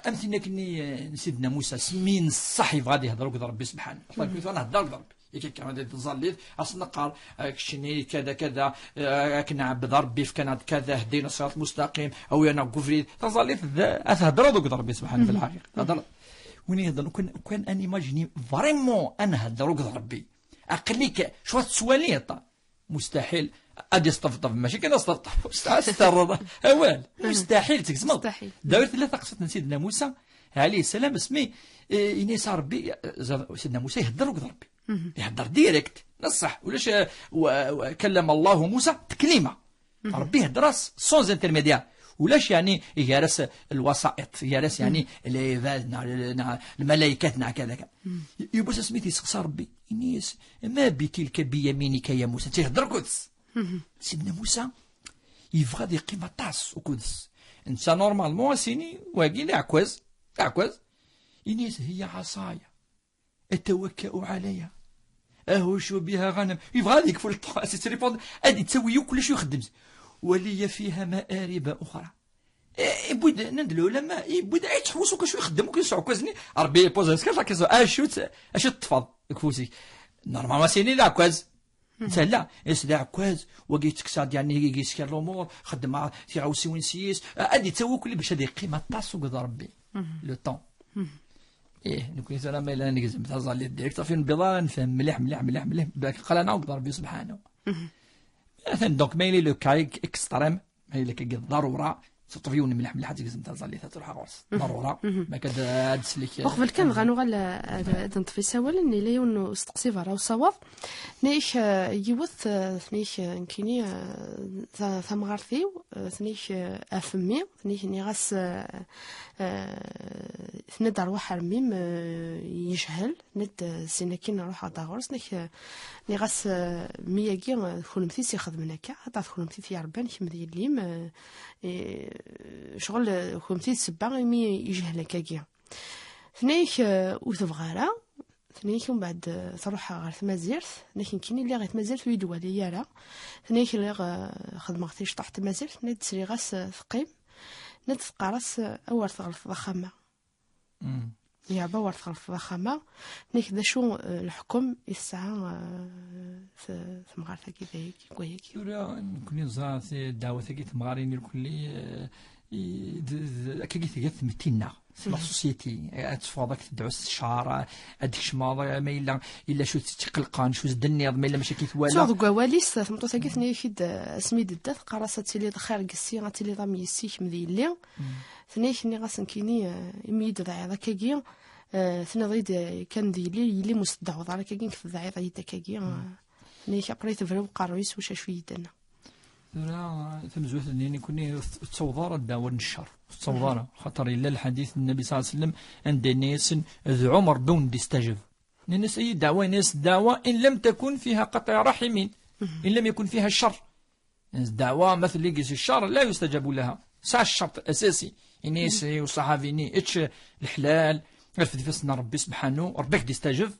أمثلنا كني، آه، سيدنا موسى، سمين الصح يبغى يهضر وقد ربي سبحانه. الله يكون أنا هضر ضرب. ياك كان غادي تزاليت، أصنقر، آه، كشني كذا كذا، آه، كنعبد ربي في كنعد كذا، هدينا الصراط المستقيم، أو أنا كفريت، تزاليت ذا، أتهدر دوك ربي سبحانه في الحقيقة. هضر. وين يهضر؟ كان، كان أن imaginer vraiment أنا هدر دوك ربي. أقليك، شو تسواليط؟ مستحيل. أدي استفطف، ماشي كان استفطف. مستحيل. أوال. مستحيل تكزمض. مستحيل. داير ثلاثة قصة سيدنا موسى عليه السلام، اسمي، إيه، إني صار ربي، زاد سيدنا موسى يهدر دوك ربي. يهدر direct، نصح، ولاش، و-، و-، كلم الله موسى تكليمة. ربي يهدر sans intermédiaire. ولاش يعني يجارس الوسائط، يجارس يعني العباد، نع-، نع-، الملائكة، نع كذا كذا. يبوس سميتي سقسى ربي. إني يس-، ما بتلك بيمينك يا موسى؟ تيهدر قدس. سيدنا موسى يبغى ذي قيمة طاس وقدس. انت normalement سيني واقي لا عكوز، لا عكوز. إني يس-، هي عصايا. أتوكأ عليها، أهش بها غنم. يبغى هذيك في الطاس، تريبوند، هذه تسوي كلش ويخدم. ولي فيها مآرب أخرى. إيه، يبود نند العلماء، يبود أي تحوس وكاش يخدم وكاش يسعو كوزني. ربي يبوز ريسك، لا كيزو، أشو ت-، أشو تفض كفوسي. نورمالمون سيني لا كواز. انت لا، يس لا كواز، وقيت تكساد يعني يسكر الأمور، خدمة في عوسي ونسيس، أدي تسوي كل باش هذه قيمة طاس وقد ربي. لو طون. إيه، نكون أنا ما إلا نجزم، تظل ديريكت، صافي نبيض، نفهم مليح، مليح، مليح، مليح، باك قال أنا وقد ربي سبحانه. مثلًا، دونك، ما يلي لو كا إكستريم، ما يلي كا ضرورة، سطفيون مليح، مليح، تجزم تظل تروح غورس. ضرورة، ما كاد هاد سليك. وقبل كان غنوغال، آه، آه، نطفي سوالن، إلا يون استقصي فرا وصواب. نيش، آه، يوث، آه، نيش، آه، نكيني، آه، ث-، ثمغارتيو، آه، ثنيش، آه، أفمي، ثنيش نيغاس، آه، آه، ثند أرواح أرميم، آه، يجهل، ند، آه، سيناكين أروح أضاغورس، نيش، آه، نيغاس، آه، مياكي، آه، كنمتي سيخدمن هكا، عطات كنمتي في عربان، كم ذي الليم، آه، إيه، شغل، آه، كنمتي سبا، مي يجهل هكاكي. ثنيك، آه، وثبغارة، ثنيك ومن بعد، آه، تروح غير تمازيرت، ثنيك نكيني اللي غير تمازيرت ويدوالي يارا. ثنيك اللي غ-، خدمغ تيشطح تمازيرت، ثنيك تسري غاس، آه، ثقيم، ثنيك تقارس، آه، أور تغلف ضخامة. يا با ور تغلف ضخامة. ثنيك ذا شو، آه، الحكم يسعى، آه، ث-، ثمغارت كي ذاك، كويك. ثورة نكوني نزرع ث-، دعوة كي ثمغارين الكلي، آه، ي-، د-، د-، كي تجي ثمتينا. في لا سوسيتي، آه، تفاضك تدعس الشعر، آه، هذيك شماض، آه، ما إلا، إلا شو تتقلقان، شو زدني، ما إلا مشاكل ولا. صوغ قواليس، ثمطو ثاقي ثنيا كيد، آه، اسمي ددات، قرصت لي دخير قسي، غاتي لي ضام يسيك مذي لي. ثنيا كني غاسن كيني، آه، إمي يد ضعيض هكاكي، آه، ثني ضيد كان ذي لي، يلي مستدعوض على كاكي، كيف ضعيض عيد هكاكي، آه. ثنيا كابري تبرو قرويس وشا شوية دنا. ثورة تمزوث نيني كوني تصوضار الدعوة الشر. تصوضار، خاطر إلا الحديث النبي صلى الله عليه وسلم، عند الناس ذ عمر دون ديستجب. الناس أي دعوة، الناس دعوة إن لم تكن فيها قطع رحم، إن لم يكن فيها الشر. الناس دعوة مثل اللي يقيس الشر لا يستجاب لها. ساعة الشرط الأساسي. إني سي وصحابيني اتش الحلال، غير في دفسنا ربي سبحانه، ربك ديستجب.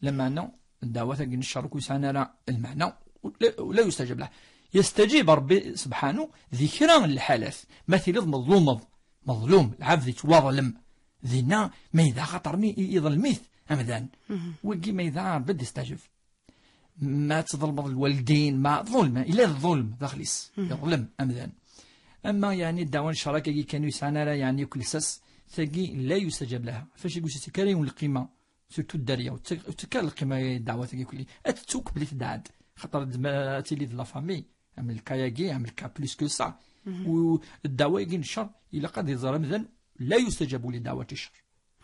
لمعنى الدعوة تاكين الشر كويس أنا راه المعنى ولا، ولا يستجاب له. يستجيب ربي سبحانه ذي كرا الحالات. مثل مظلوم، مظلوم، العبد يتواظلم. ذينا ما إذا خاطرني يظلميت أمدان. ويجي ما إذا ربي يستجيب. ما تظلم الوالدين، ما ظلم، إلا الظلم داخليس. يظلم أمدان. Ama, yeɛni, ddeɛwa n ccṛeɛ-agi kan ur yesɛan ara, yeɛni, akk lsas, tagi la yustajab laha. Fac i ur tettak ara yiwen lqima, surtout dderya, ur tettak, ur tettak ara lqima i ddeɛwat-agi kulli. Ad tettu qbel i tedɛad, xaṭer d ma ad tili d la famille, am lka-agi, am lka plus que ça. U ddeɛwa-agi n cceṛ, ilaq ad iẓer amdan, la yustajabu li ddeɛwat n cceṛ.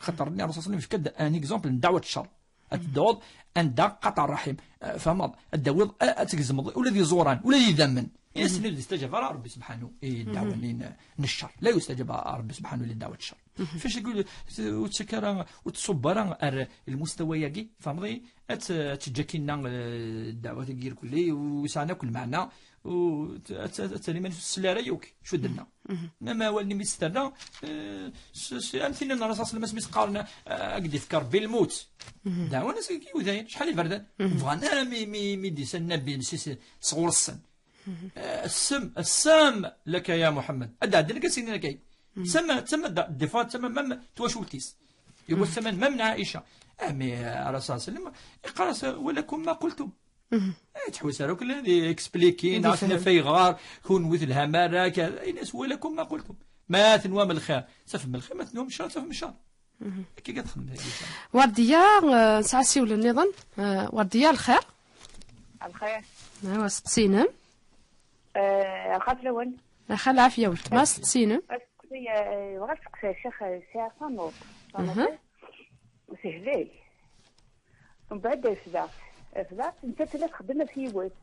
Xaṭer nni Ṛṛusul ṣalla Llahu ɛalayhi wa sallam yefka-d un exemple n ddeɛwat n cceṛ. Ad tedɛuḍ anda qeṭɛa ṛṛaḥim, eh, fehmeḍ? Ad d-tawiḍ, eh, ad tgezmeḍ ula d iẓuran, ula d idammen. Ini-asen ur d-istaǧab ara Ṛebbi subḥanahu i ddeɛwa-nni n, n cceṛ. La yustaǧab ara Ṛebbi subḥanahu li ddeɛwat n cceṛ. Fac i ur tettak ara, ur tṣubb ara ar lmustawa-agi, fehmeḍ-iyi? Ad t-, ad teǧǧ akkinna, eh, ddeɛwat-agi irkelli, ur sɛan akk lmeɛna, u t-, ad t-, ad tali iman-is ur tsell ara yakk, acu d-tenna. Ama awal-nni mi tt-terra, eh, s, s, am tin n Ṛṛusul ṣalla Llahu ɛalayhi wa sallam, asmi s-qqaren, eh, ad k-d-ifk Ṛebbi lmut. Ddeɛwan-as i udayen, acḥal iberdan. Bɣan ara mi, mi, mi d-yessa Nnabi s, s, sɣur-sen. Eh, السم، السم لك يا محمد. Ad d-ɛedden akka sinin akka. Tama, tama da-, des fois, tama même twacult-is. Yuba tama même n Aïcha. Ah, mais, eh, Ṛṛusul ṣalla Llahu ɛalayhi wa sallam, iqqar-as, ولكم ما قلتم. Eh, tḥewwes ara akk la di expliquer, neɣ tnaf ayɣer, kunwi telham ara, ka-, ini-as, ولكم ما قلتم. Ma tenwam lxir, tafem lxir, ma tenwam ccer, tafem ccer. Akka i txeddem dagi. Werdiya, eh, nesɛa asiwel nniḍen. Eh, Werdiya, lxir? Lxir. Awa, steqsi-inem. Eh, axaf lawen. Axa lɛafya weltma, steqsi-inem. Asteqsi, eh, bɣiɣ ad steqsiɣ ccix, eh, sɛiɣ tameṭṭut. Aha. Tameṭṭut, sehlay. Mbeɛd refdeɣ-tt. Refdeɣ-tt, nettat tella txeddem ɣef yiwet.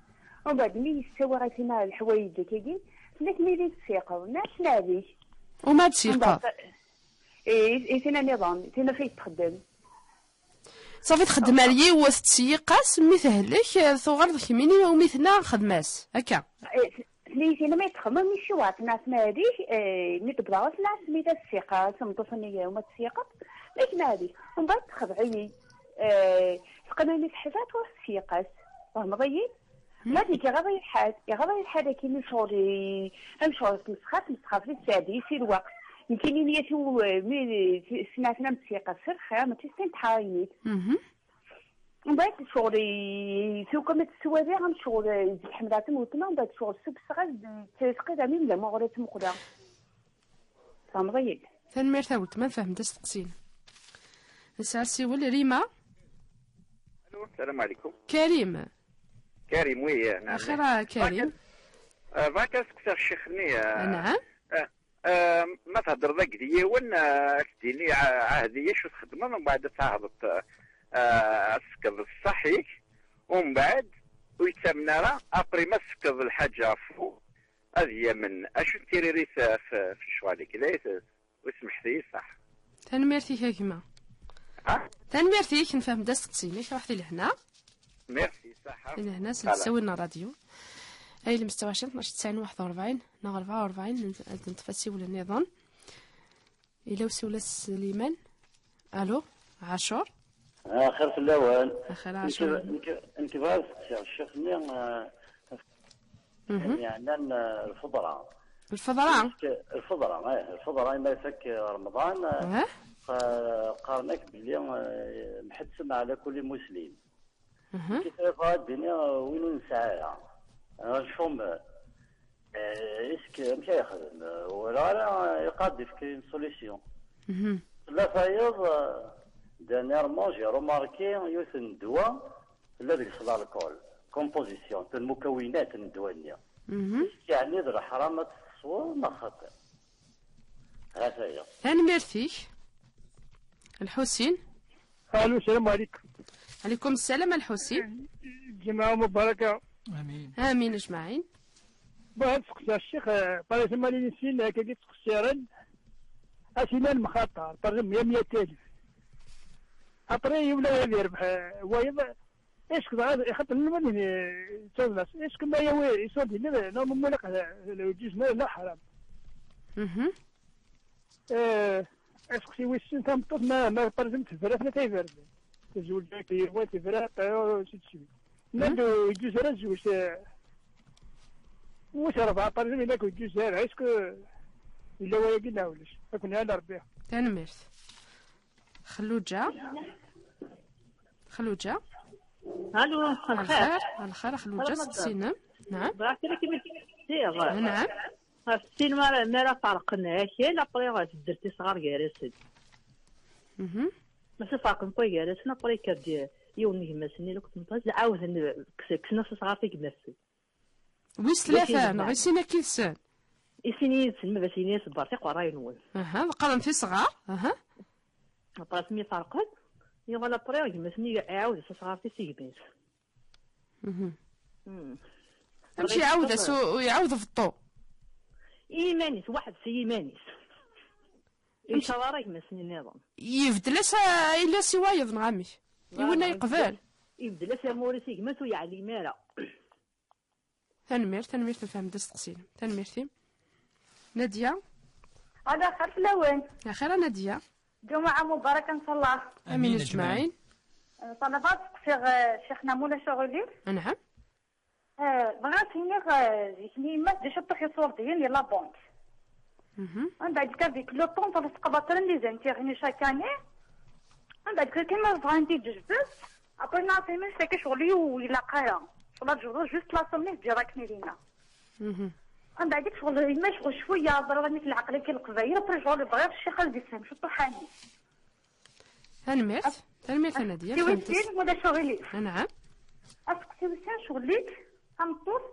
Mbeɛd mi yessawaɣ i tina leḥwayeǧ akkagi, tella tmili tessiqeḍ. Nniɣ-as: "Neɛd-ik." Uma ad tsiqeḍ? Mbeɛd, eh, i tina nniḍen, tina ɣef ay txeddem. Ṣafi txeddem ar yiwet, ttseyyiq-as, mi tehlek, eh, tuɣaleḍ kemmini umi tenna xdem-as. Akka. Eh, tnitin ma yettxemmim mi ciwa tnaɣ tnadi, eh, mi d-wwḍeɣ tnaɣ mi da tsiqa, tameṭṭut-nni uma tsiqeḍ, ma tnadi. Mbeɛd texdeɛ-iyi, eh, teqqen-iyi teḥza, twas tsiqa-s. Tfehmeḍ-iyi? Ma d nekk iɣaḍ-iyi lḥal, iɣaḍ-iyi lḥal akkin, ccɣel i, am ccɣel tmesxa, tmesxa fell-i tsaɛdi si lweqt. Nekkini niyati, eh, mi, eh, snat nam tsiqa s lxir, mačči s tin tḥaynit. Mbeɛd ccɣel i, tuka ma tettwali am ccɣel, eh, zik ḥemmleɣ-ten weltma, mbeɛd ccɣel sukseɣ-as-d, ttesqid am imla ma ɣur-i tmuqla. Tfehmeḍ-iyi-d? Tanemmirt a weltma, nfehmed asteqsi-inem. Nesɛa asiwel, Rima. Alo, salam alaikum. Karim. Karim, oui, eh, naam. Axir a Karim. Bɣiɣ, eh, bɣiɣ ad steqsiɣ ccix-nni, eh, Anɛam. Eh, eh, ma theddreḍ akked yiwen, eh, ad k-d-yini, ah, ɛahed-iyi acu txedmeḍ, umbeɛd ad tɛahdeḍ, eh, ad tefkeḍ ṣṣeḥ-ik, umbeɛd ur yettamen ara, après ma tefkeḍ lḥaǧa ɣef ad yamen. Acu n tiririt, eh, f, f lecɣal-ik? La, eh, ur semḥet-iyi, ṣaḥ. Tanemmirt-ik a gma. Ah? Tanemmirt-ik, nfehmed asteqsi-inek, ruḥ di lehna. Merci, ṣaḥa. Di lehna, s ttawil n ṛṛadyu. Ay lemstawa ɛecrin, tnac tesɛin, waḥed u ṛebɛin, neɣ rebɛa u ṛebɛin, ad neṭṭef asiwel nniḍen. Yella usiwel-a s Sliman. Alo, Ɛacur? Ah, xir fell-awen. Axir a Ɛacur. Nekk, nekk, nekk bɣiɣ ad steqsiɣ ccix-nni, ah, mhm, yeɛnan, ah, lfeḍra. Lfeḍra? Lfeḍra, eh, lfeḍra, imi ifak Remḍan, eh, eh, qa-, qqaren-ak belli, eh, mḥettmen ɛla kulli muslim. Mhm. Kif ara bɣiɣ ad d-iniɣ, eh, win ur nesɛi ara, eh, le chômeur, eh, est-ce que amek ara yexdem? Eh, wala ara, eh, iqad ifk une solution. Mhm. Tella tayeḍ, eh, dernièrement, j'ai remarqué yiwet n ddwa, tella deg-s l'alcool, composition, tun mukawinat n ddwa-nni. Mhm. Yeɛni d leḥram ad tesweḍ neɣ xaṭi? Ha-t-aya. Tanemmirt-ik. Lḥusin. Alo, salam alaikum. Alaikum salam, a Lḥusin. Lǧemɛa mubaraka. Amin. Amin, ajmaɛin. Bon, ad seqsiɣ ccix, eh, par exemple, ma lin sin, eh, kagi ttqessiren, ad s-inan mxaṭer, par exemple, mya, mya talef. Après, yewla ad yerbeḥ, eh, wayeḍ, est-ce que dɣa, ixaṭer lman, eh, ttawḍen-as, est-ce que ma yawi iṣurdi-nni, eh, normalement, ilaq, eh, lǧuz-nni, la ḥaram. Mhm. Eh, aseqsi wis sin, tameṭṭut, ma, ma, par exemple, tebra tlata iberdan. Tezweǧ deg yiwen, tebra, eh, ainsi de suite. Ma d-, yeǧǧuz ara tezweǧ, eh, wis rebɛa, par exemple, yella yeǧǧuz ara, est-ce que yella wayagi neɣ ulac? Ad ken-iɛan Rebbi. Tanemmirt. Xelluǧa. Xelluǧa. Alo, lxir. Lxir, lxir, Xelluǧa, Ramadan. Steqsi-inem. Naɛam. Bɣiɣ kra kan ad d-steqsiɣ. Naɛam. Ɣef sin mi ara, mi ara ferqen akal, après tedder tisɣar gar-asen. Mhm. Ma ferqen akal gar-asen, après yekker-d yiwen n gma-s-nni, la tmeṭṭut, ɛawden kksen-as asɣar i gma-sen. Wis tlata, neɣ i sin akka yid-sen? I sin yid-sen, ma bas ini-as: "Bertiq ṛṛay-nwen." Aha, qqaren tisɣar. Aha. Après mi ferqen, yuɣal après gma-s-nni iɛawed-as asɣar-is i gma-s. Mhm. Hmm. Amek iɛawed-as u-, iɛawed beṭṭu? I yiman-is, weḥd-s i yiman-is. Ur icaḍ ara gma-s-nni nniḍen. Ibeddel-as a-, ayla-s i wayeḍ, neɣ amek? I winna yeqbel? Ibeddel-as amur-is i gma-s, ur yeɛlim ara. Tanemmirt, tanemmirt, nefhem-d asteqsi-inem. Tanemmirt-im. Nadia? Ala xir fell-awen. Axir a Nadia. Ǧumuɛa mubaraka, ncallah. Amin, amin, aǧmaɛin. Ncallah ad steqsiɣ, eh, ccix-nna, ma ulac aɣilif. Anɛam. Eh, bɣiɣ ad s-iniɣ, eh, zik-nni yemma-s d acu ṭuḥ iṣurdiyen di la banque. Mhm. Anda akka dik le temps, ça se combattre les intérêts chaque année. Anda akka kan ma bɣan tijejbes, après, non, c'est même ça que je lis ou il a rien. Je la juste la somme, je dirais que Nirina. Mhm. Anda dik je lis, mais je suis à la limite, la clé que le veille, après, je le bref, je suis à la deuxième, je suis pas. Tanemmirt. Tanemmirt a Nadia. Tiwisin, ma d acu ɣilif. Anɛam. Aseqsi wis sin, ccɣel-ik, tameṭṭut,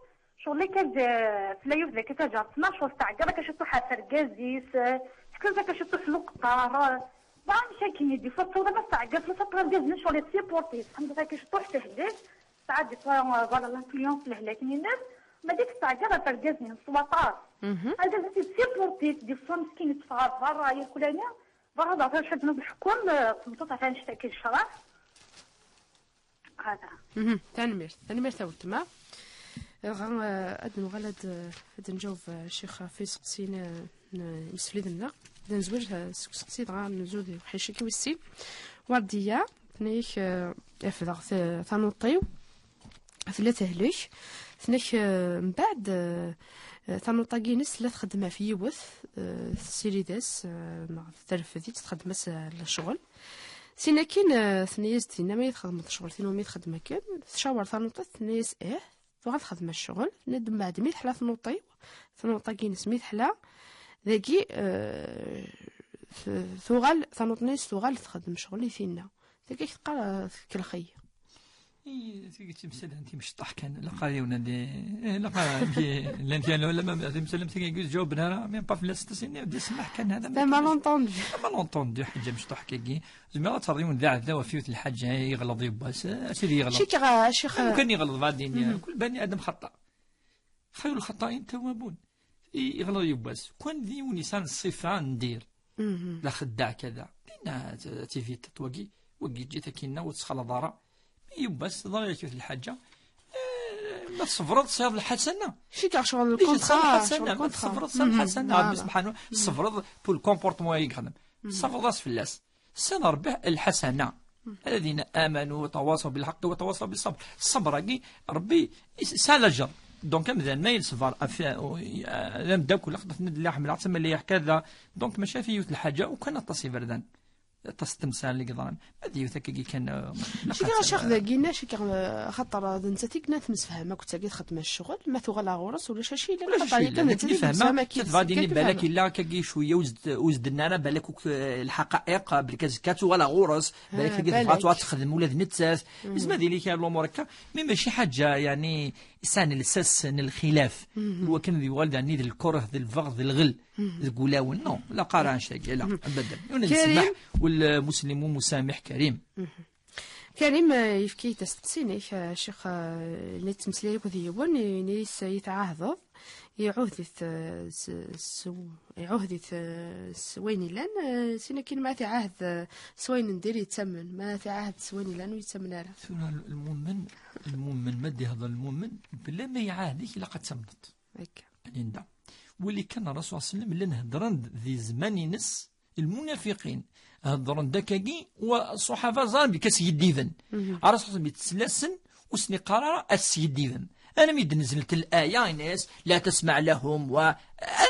ccɣel-ik ad, eh, tella yiwet dagi taǧart, ma ccɣel teɛǧeb akka ciṭuḥ ɣef urgaz-is, eh, tekkes akka ciṭuḥ s leqṭer, eh, d amek akken i d-yufa ttawḍa ma teɛǧeb fell-as, après argaz-nni ccɣel yessipurti-t, anda akka ciṭuḥ tehdel, tesɛa des fois, eh, voilà, l'influence lehlak-nni-nnes, ma dik teɛǧeb ɣef urgaz-nni s waṭas. Mhm. Argaz-is yessipurti-t, des fois meskin yeṭṭef ɣer berra, yakulani, berra d aṭas ad nleḥkem, eh, tmeṭṭut ɣef annect-agi n ccreh. Hada. Mhm. Tanemmirt. Tanemmirt a weltma. Dɣa, eh, ad nuɣal ad, ad nǧaweb, eh, ccix, ɣef yiseqsiyen, eh, n imsefliden-nneɣ. Ad nezwir, eh, seg useqsi, dɣa nezud i uḥric-agi wis sin. Wardiya, tenna-ak, eh, refdeɣ ta-, tanuṭ-iw. Tella tehlek. Tenna-ak, eh, mbeɛd, eh, eh, tanuṭ-agi-ines tella txeddem ɣef yiwet, eh, tessirid-as, eh, neɣ terfed-itt, txeddem-as, eh, lecɣel. Tin akkin, eh, tenna-yas-d tinna: "Ma i txedmeḍ ccɣel tin umi txeddem akken?" Tcawer tanuṭ-is, tenna-yas: "Ih." Tuɣal txeddem ccɣel, nna-d mbeɛd mi teḥla tnuṭ-iw, tnuṭ-agi-ines mi teḥla, dagi, eh, t-, tuɣal, tanuṭ-nni-ines tuɣal txeddem ccɣel i tinna. Tagi teqqar, eh, tkellex-iyi. I, tigi d timsal n timecṭaḥ kan, ilaq ad yiwen ad i-, eh, ilaq ad i-, llant yan wala ma timsal am tigi ur ǧawben ara, mi nṭaf fell-as tasini, d ssmaḥ kan, hada. D malentendu. D malentendu, ḥaǧa mecṭuḥ kagi. Zemreɣ ad terreḍ yiwen d aɛdaw ɣef yiwet n lḥaǧa, yeɣleḍ yiwwas, eh, a sidi yeɣleḍ. Cikkeɣ, a ccix, am kan yeɣleḍ, baɛdin, mhm, kul bani Adam xaṭa. خير الخطائين التوابون. I, yeɣleḍ yiwwas. Kwan d yiwen yesɛan ṣṣifa n dir. Mhm. La xeddaɛ kada. Dinna t-, tivit wagi, wagi ǧǧet akinna ur ttxalaḍ ara. Mi yiwwas, ḍra yak yiwet lḥaǧa. Eh, ma tṣebreḍ, tesɛiḍ lḥasana. Cikkeɣ ccɣel déjà lkuntra, tesɛiḍ lḥasana, ccɣel ma lkuntra. Tṣebreḍ, tesɛiḍ lḥasana. Mhm. Ṛebbi subḥanahu, mhm, tṣebreḍ pour le comportement i yexdem. Mhm. Tṣebreḍ-as fell-as. Sɛan Ṛebbi lḥasana. Mhm. Alladhina amanu wa tawasaw bil haqqi wa tawasaw bis sabr. Ṣṣber-agi, Ṛebbi is-, yesɛa lajer. Donc, amdan ma yesber, af-, d ameddakel, axaṭer tenna-d: "Lliɣ ḥemmleɣ-tt, ama lliɣ kada." Donc, maca fi yiwet lḥaǧa, u kan aṭas iberdan. Aṭas n temsal i yeḍran. Ma d yiwet akkagi kan, eh, cikkeɣ a ccix dagi-nni, cikkeɣ, eh, axaṭer d nettat i yenna temsefham akked tagi txeddem ccɣel, ma tuɣal ɣur-s ulac acu yellan, ulac acu yellan, akken nettat i tefhem, yettemsefham akka, tetba dini akka balak yella akkagi cwiya ur s-d-, ur s-d-tenna ara balak akk, eh, lḥaqa'iq, belk azekka ad tuɣal ɣur-s, balak ah, tagi tebɣa ad tuɣal texdem ula d nettat. Mhm. Izmer ad yili kra n lumuṛ akka, mi mačči ḥaǧa, yeɛni, yesɛan lsas n lxilaf. Mhm. Iwakken ad yuɣal, yeɛni, d lkuṛh, d lbeɣd, d lɣel, mhm, deg wulawen. Non, la qara annect-agi, la, mhm, abadan. Karim. Ur nesmaḥ, wal muslimu musamih karim. Mhm. Karim, eh, yefka-yi-d asteqsi-inek, eh, ccix, eh, la yettmeslay akked yiwen, yenna-yas, eh, i tɛahdeḍ, iɛuhed-it, eh, s, s, iɛuhed-it, eh, s wayen yellan, eh, sin akin ma tiɛahed, eh, s wayen n dir yettamen, ma tiɛahed s wayen yellan ur yettamen ara. Tura lmumen, lmumen, ma d-ihḍer lmumen, bla ma iɛahed-ik ilaq ad tamneḍ. Akka. Linda. Wali kan Ṛṛasul ṣalla Llahu ɛalayhi wa sallam, llan heddren-d di zzman-ines, lmunafiqin heddren-d akkagi, wa ṣṣuḥaba ẓran belli kan skiddiden. Mhm. Ṛṛasul ṣalla Llahu ɛalayhi wa sallam yettlasen, ur sen-iqqar ara ad skiddiden. Armi d-nezlet laya, yenna-yas: "La tasma' lahum", wa,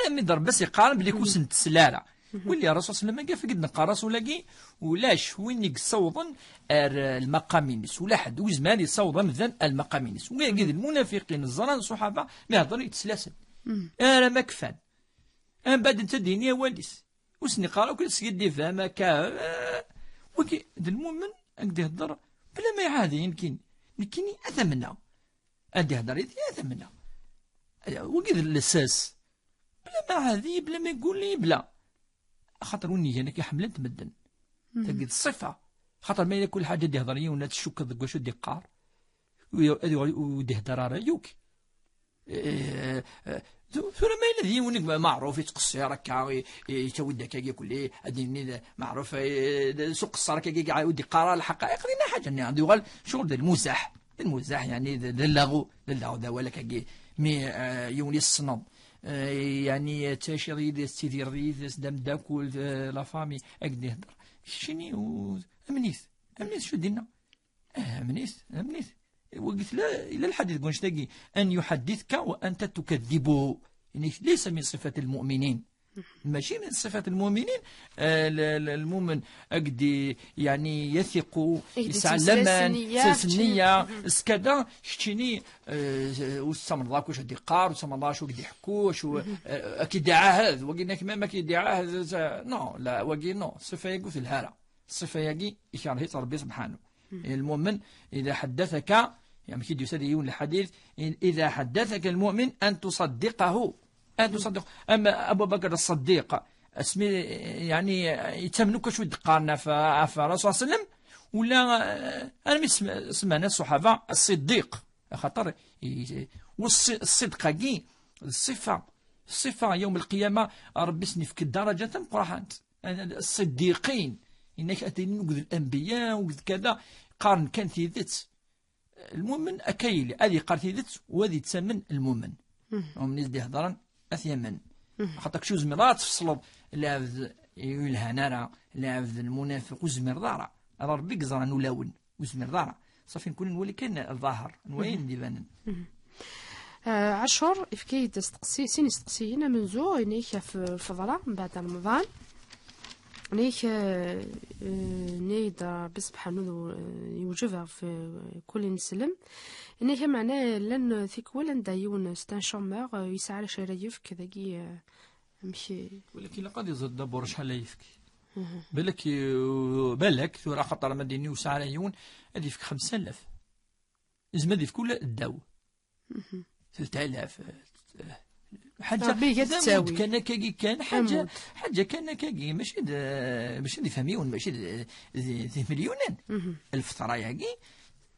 armi d Ṛebbi as-iqqaren belli ur sen-tesla ara. Mhm. Wali Ṛṛasul ṣalla Llahu ɛalayhi wa sallam, agi ɣef i d-neqqar Ṛasul-agi, ulac win i yessawḍen ar, eh, lmaqam-ines. Ula ḥedd ur yezmir ad yessaweḍ amdan ar lmaqam-ines. Wigi d lmunafiqin, ẓran ṣṣuḥaba mi heddren, yettlasen. Mhm. Ara ma kfan. Mbeɛd netta ad d-yini awal-is. Ur sen-iqqar akk ad skiddibem akka. Eh, wagi d lmumen, ad d-ihedder bla ma iɛahed-iyi nekkini. Nekkini ad t-amneɣ. Ad d-ihedder yid-i ad t-amneɣ. Eh, wagi d llsas. Bla ma iɛahed-iyi, bla ma iggul-iyi, bla. Axaṭer win igan akka ḥemmlen-t medden. Tagi d ṣṣifa. Xaṭer ma yella kul ḥaǧa ad d-ihder yiwen, ad tcukkeḍ deg wacu d-iqqar. U-, ad yuɣal ur d-ihder ara yakk. Eh, eh, tu-, tura ma yella d yiwen i meɛruf yettqeṣṣir akka, i-, i-, yettawi-d akka yakk, ad d-yini d meɛruf, eh, d-, s uqeṣṣer akka, akka, ur d-iqqar ara lḥeqq. Iqdi-na ḥaǧa-nni, ad yuɣal ccɣel d lmuzaḥ. D lmuzaḥ, yeɛni d, d llaɣu, d llaɣu d awal akkagi. Mi, eh, yiwen yessneḍ, eh, yeɛni tettaciḍ yid-s, tettidireḍ yid-s, d ameddakel, d la famille, ad k-d-ihder. Keččini u-, amen-it, amen-it, acu d-inna? Eh, amen-it, amen-it. Wagi tella, yella lḥadit deg wanect-agi, أن يحدثك وأنت تكذبه. Ini-k, ليس من صفة المؤمنين. Mačči min ṣifat lmuminin, eh, l-, l-, lmumen agdi, yeɛni, yathiqu, yesɛa laman, s nniya, s kada, keččini, eh, ur tettamneḍ akk acu d-iqqar, ur tettamneḍ acu d-iḥekku, acu, eh, ad k-id-iɛahed, wagi-nni même ad k-id-iɛahed, eh, non, la, wagi non, ṣṣifa-yagi ur telha ara. Ṣṣifa-yagi ikerh-itt Ṛebbi subḥanu. Lmumen, إذا حدثك, amek i d-yusa di yiwen lḥadit, إذا حدثك المؤمن أن تصدقه. Ad tuṣaddiq. Am Abu Bakr Ṣṣeddiq, asmi, yeɛni, yettamen akk acu i d-qqaren ɣef, ɣef Rasul ṣalla Llahu ɛalayhi wa sallam, wala, eh, armi sem-, semman ṣṣuḥaba Ṣṣiddiq, axaṭer i-, u ṣṣi-, ṣṣidq-agi d ṣṣifa, ṣṣifa yawm lqiyama, Ṛebbi sen-ifk daraǧa tameqqrant. Ṣṣiddiqin, inak aten-in akked lanbiya, akked kada, qqaren kan tidet. Lmumen akka yili, ad yeqqar tidet u ad yettamen lmumen. Lmumen i s-d-ihedren, ad t-yamen. Axaṭer kečč ur zmireḍ ara ad tfeṣleḍ lɛebd yelhan ara, lɛebd lmunafiq, ur zmireḍ ara. Ala Ṛebbi i yeẓran ulawen, ur zmireḍ ara. Ṣafi, nekkni nwali kan ẓẓaher, n wayen d-ibanen. Eh, Ɛacur, ifka-yi-d asteqsi, sin isteqsiyen, amenzu, inak ɣef lfeḍra, mbeɛd Remḍan. Inak, eh, eh, inak-d Ṛebbi subḥanu, eh, yewjeb ɣef, eh, kul ineslem. Inak, meɛna, llan tikwal anda yiwen, c'est un chômeur, eh, yesɛa ara acu ara yefk, dagi, eh, amek, eh, Walakin ilaq ad iẓer d'abord acḥal ara yefk. Balak, eh, balak, tura axaṭer ma d-ini ur yesɛi ara yiwen, ad yefk xemsa alaf. Yezmer ad yefk ula ddaw. Telt alaf, eh, ḥaǧa, Ṛebbi iga d ttawil. Kan akkagi kan, ḥaǧa, ḥaǧa kan akkagi, mačči d, mačči d ifhem yiwen, mačči d, d, d imelyunen. Lfeṭra-yagi,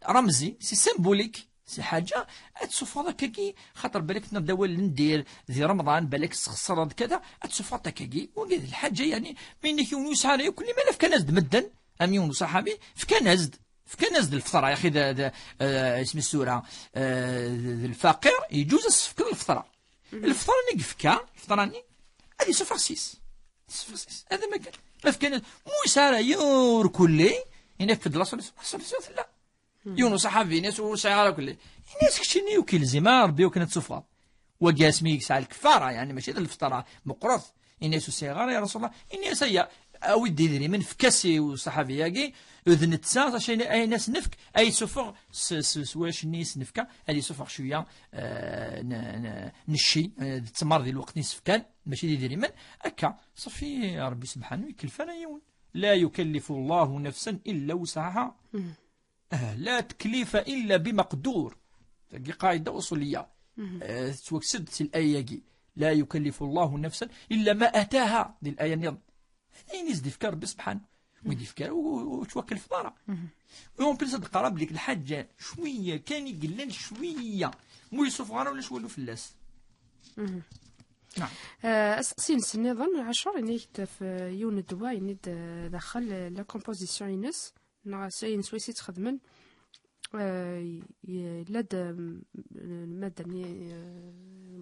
ramzi, c'est symbolique, c'est ḥaǧa, ad tessufɣeḍ akkagi, xaṭer balak tenniḍ-d awal n dir, di Remḍan, balak tesxeṣreḍ kada, ad tessufɣeḍ akkagi, wagi d lḥaǧa, yeɛni, ma yella yiwen ur yesɛi ara yakk, limer fkan-as-d medden, am yiwen uṣaḥabi, fkan-as-d. Fkan-as-d lfeṭra, yaxi d, d, eh, isem-is tura, eh, d, d lfaqir, yeǧǧuz ad s-tefkeḍ lfeṭra. Lfeṭra-nni i yefka, lfeṭra-nni, ad yessufeɣ ssis. Ad yessufeɣ ssis. Hada ma kan. Ma fkan, mu yesɛa ara yur kulli, yenna-k-d la solution, la solution tella. Yiwen uṣaḥabi, yenna-as ur sɛiɣ ara kulli. Yenna-as keččini ur k-ilzim ara Ṛebbi akken ad tessufɣeḍ. Wagi asmi i yesɛa lkefara, yeɛni mačči d lfeṭra meqqret. Ini-as ur sɛiɣ ara, ya Rasul Allah. Ini-as aya, awi-d idrimen, efk-as i uṣaḥabi-agi, d netta, acu ayen as-nefk, ad yessufeɣ s, s, s wacu-nni i s-nefka, ad yessufeɣ cwiya, eh, n, n, n cci, eh, d ttmer di lweqt-nni i s-fkan, mačči d idrimen, akka, ṣafi, Ṛebbi subḥanu, ur yekllef ara yiwen. لا يكلف الله نفسا إلا وسعها. Ah, لا تكليف إلا بمقدور. Tagi qaɛida uṣuliya. Eh, tettwakkes-d si laya-agi. لا يكلف الله نفسا إلا ما آتاها. Di laya nniḍen. Ayen i s-d-ifka Ṛebbi subḥanu. Ur d-ifka ara, ur, ur, ur tettwakellfeḍ ara. U en plus ad d-qqareɣ belli lḥaǧa cwiya kan i yellan cwiya. Mu yessufeɣ ara ulac walu fell-as. Naam. Eh, asteqsi-ines nniḍen, Ɛacur, ini-k-d ɣef, eh, yiwen n ddwa, ini-d, eh, daxel, eh, la composition-ines. Neɣ s ayen swayes i tt-xedmen, eh, y-, yella-d, eh, lmadda-nni, eh,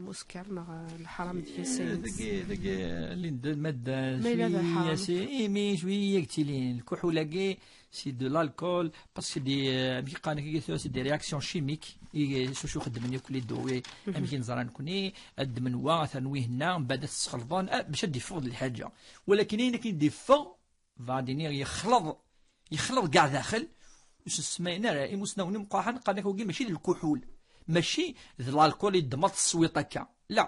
musker neɣ, eh, lḥaram deg-s. Eh, ayen-s. Dagi, dagi, lin-d lmadda, ma yella d cwiya, lḥaram. Si, imi cwiya i yettilin, lkuḥul-agi, c'est de l'alcool, parce que des, eh, amek i qqaren akka, c'est des réactions chimiques, i, s wacu xeddmen yakk les deux, amek i neẓra nekkni, ad ddmen wa, atan wihenna, mbeɛd ad t-sxelḍen, ah, bac ad d-iffeɣ d lḥaǧa. Walakin ayen akken i d-iffeɣ, Bɣiɣ ad iniɣ yexleḍ, yexleḍ ɣer daxel, ur s-semmayen ara imusnawen imeqqranen, qqaren-ak wagi mačči d lkuḥul, mačči d l'alcool i ddmeḍ teswiḍ akka. La,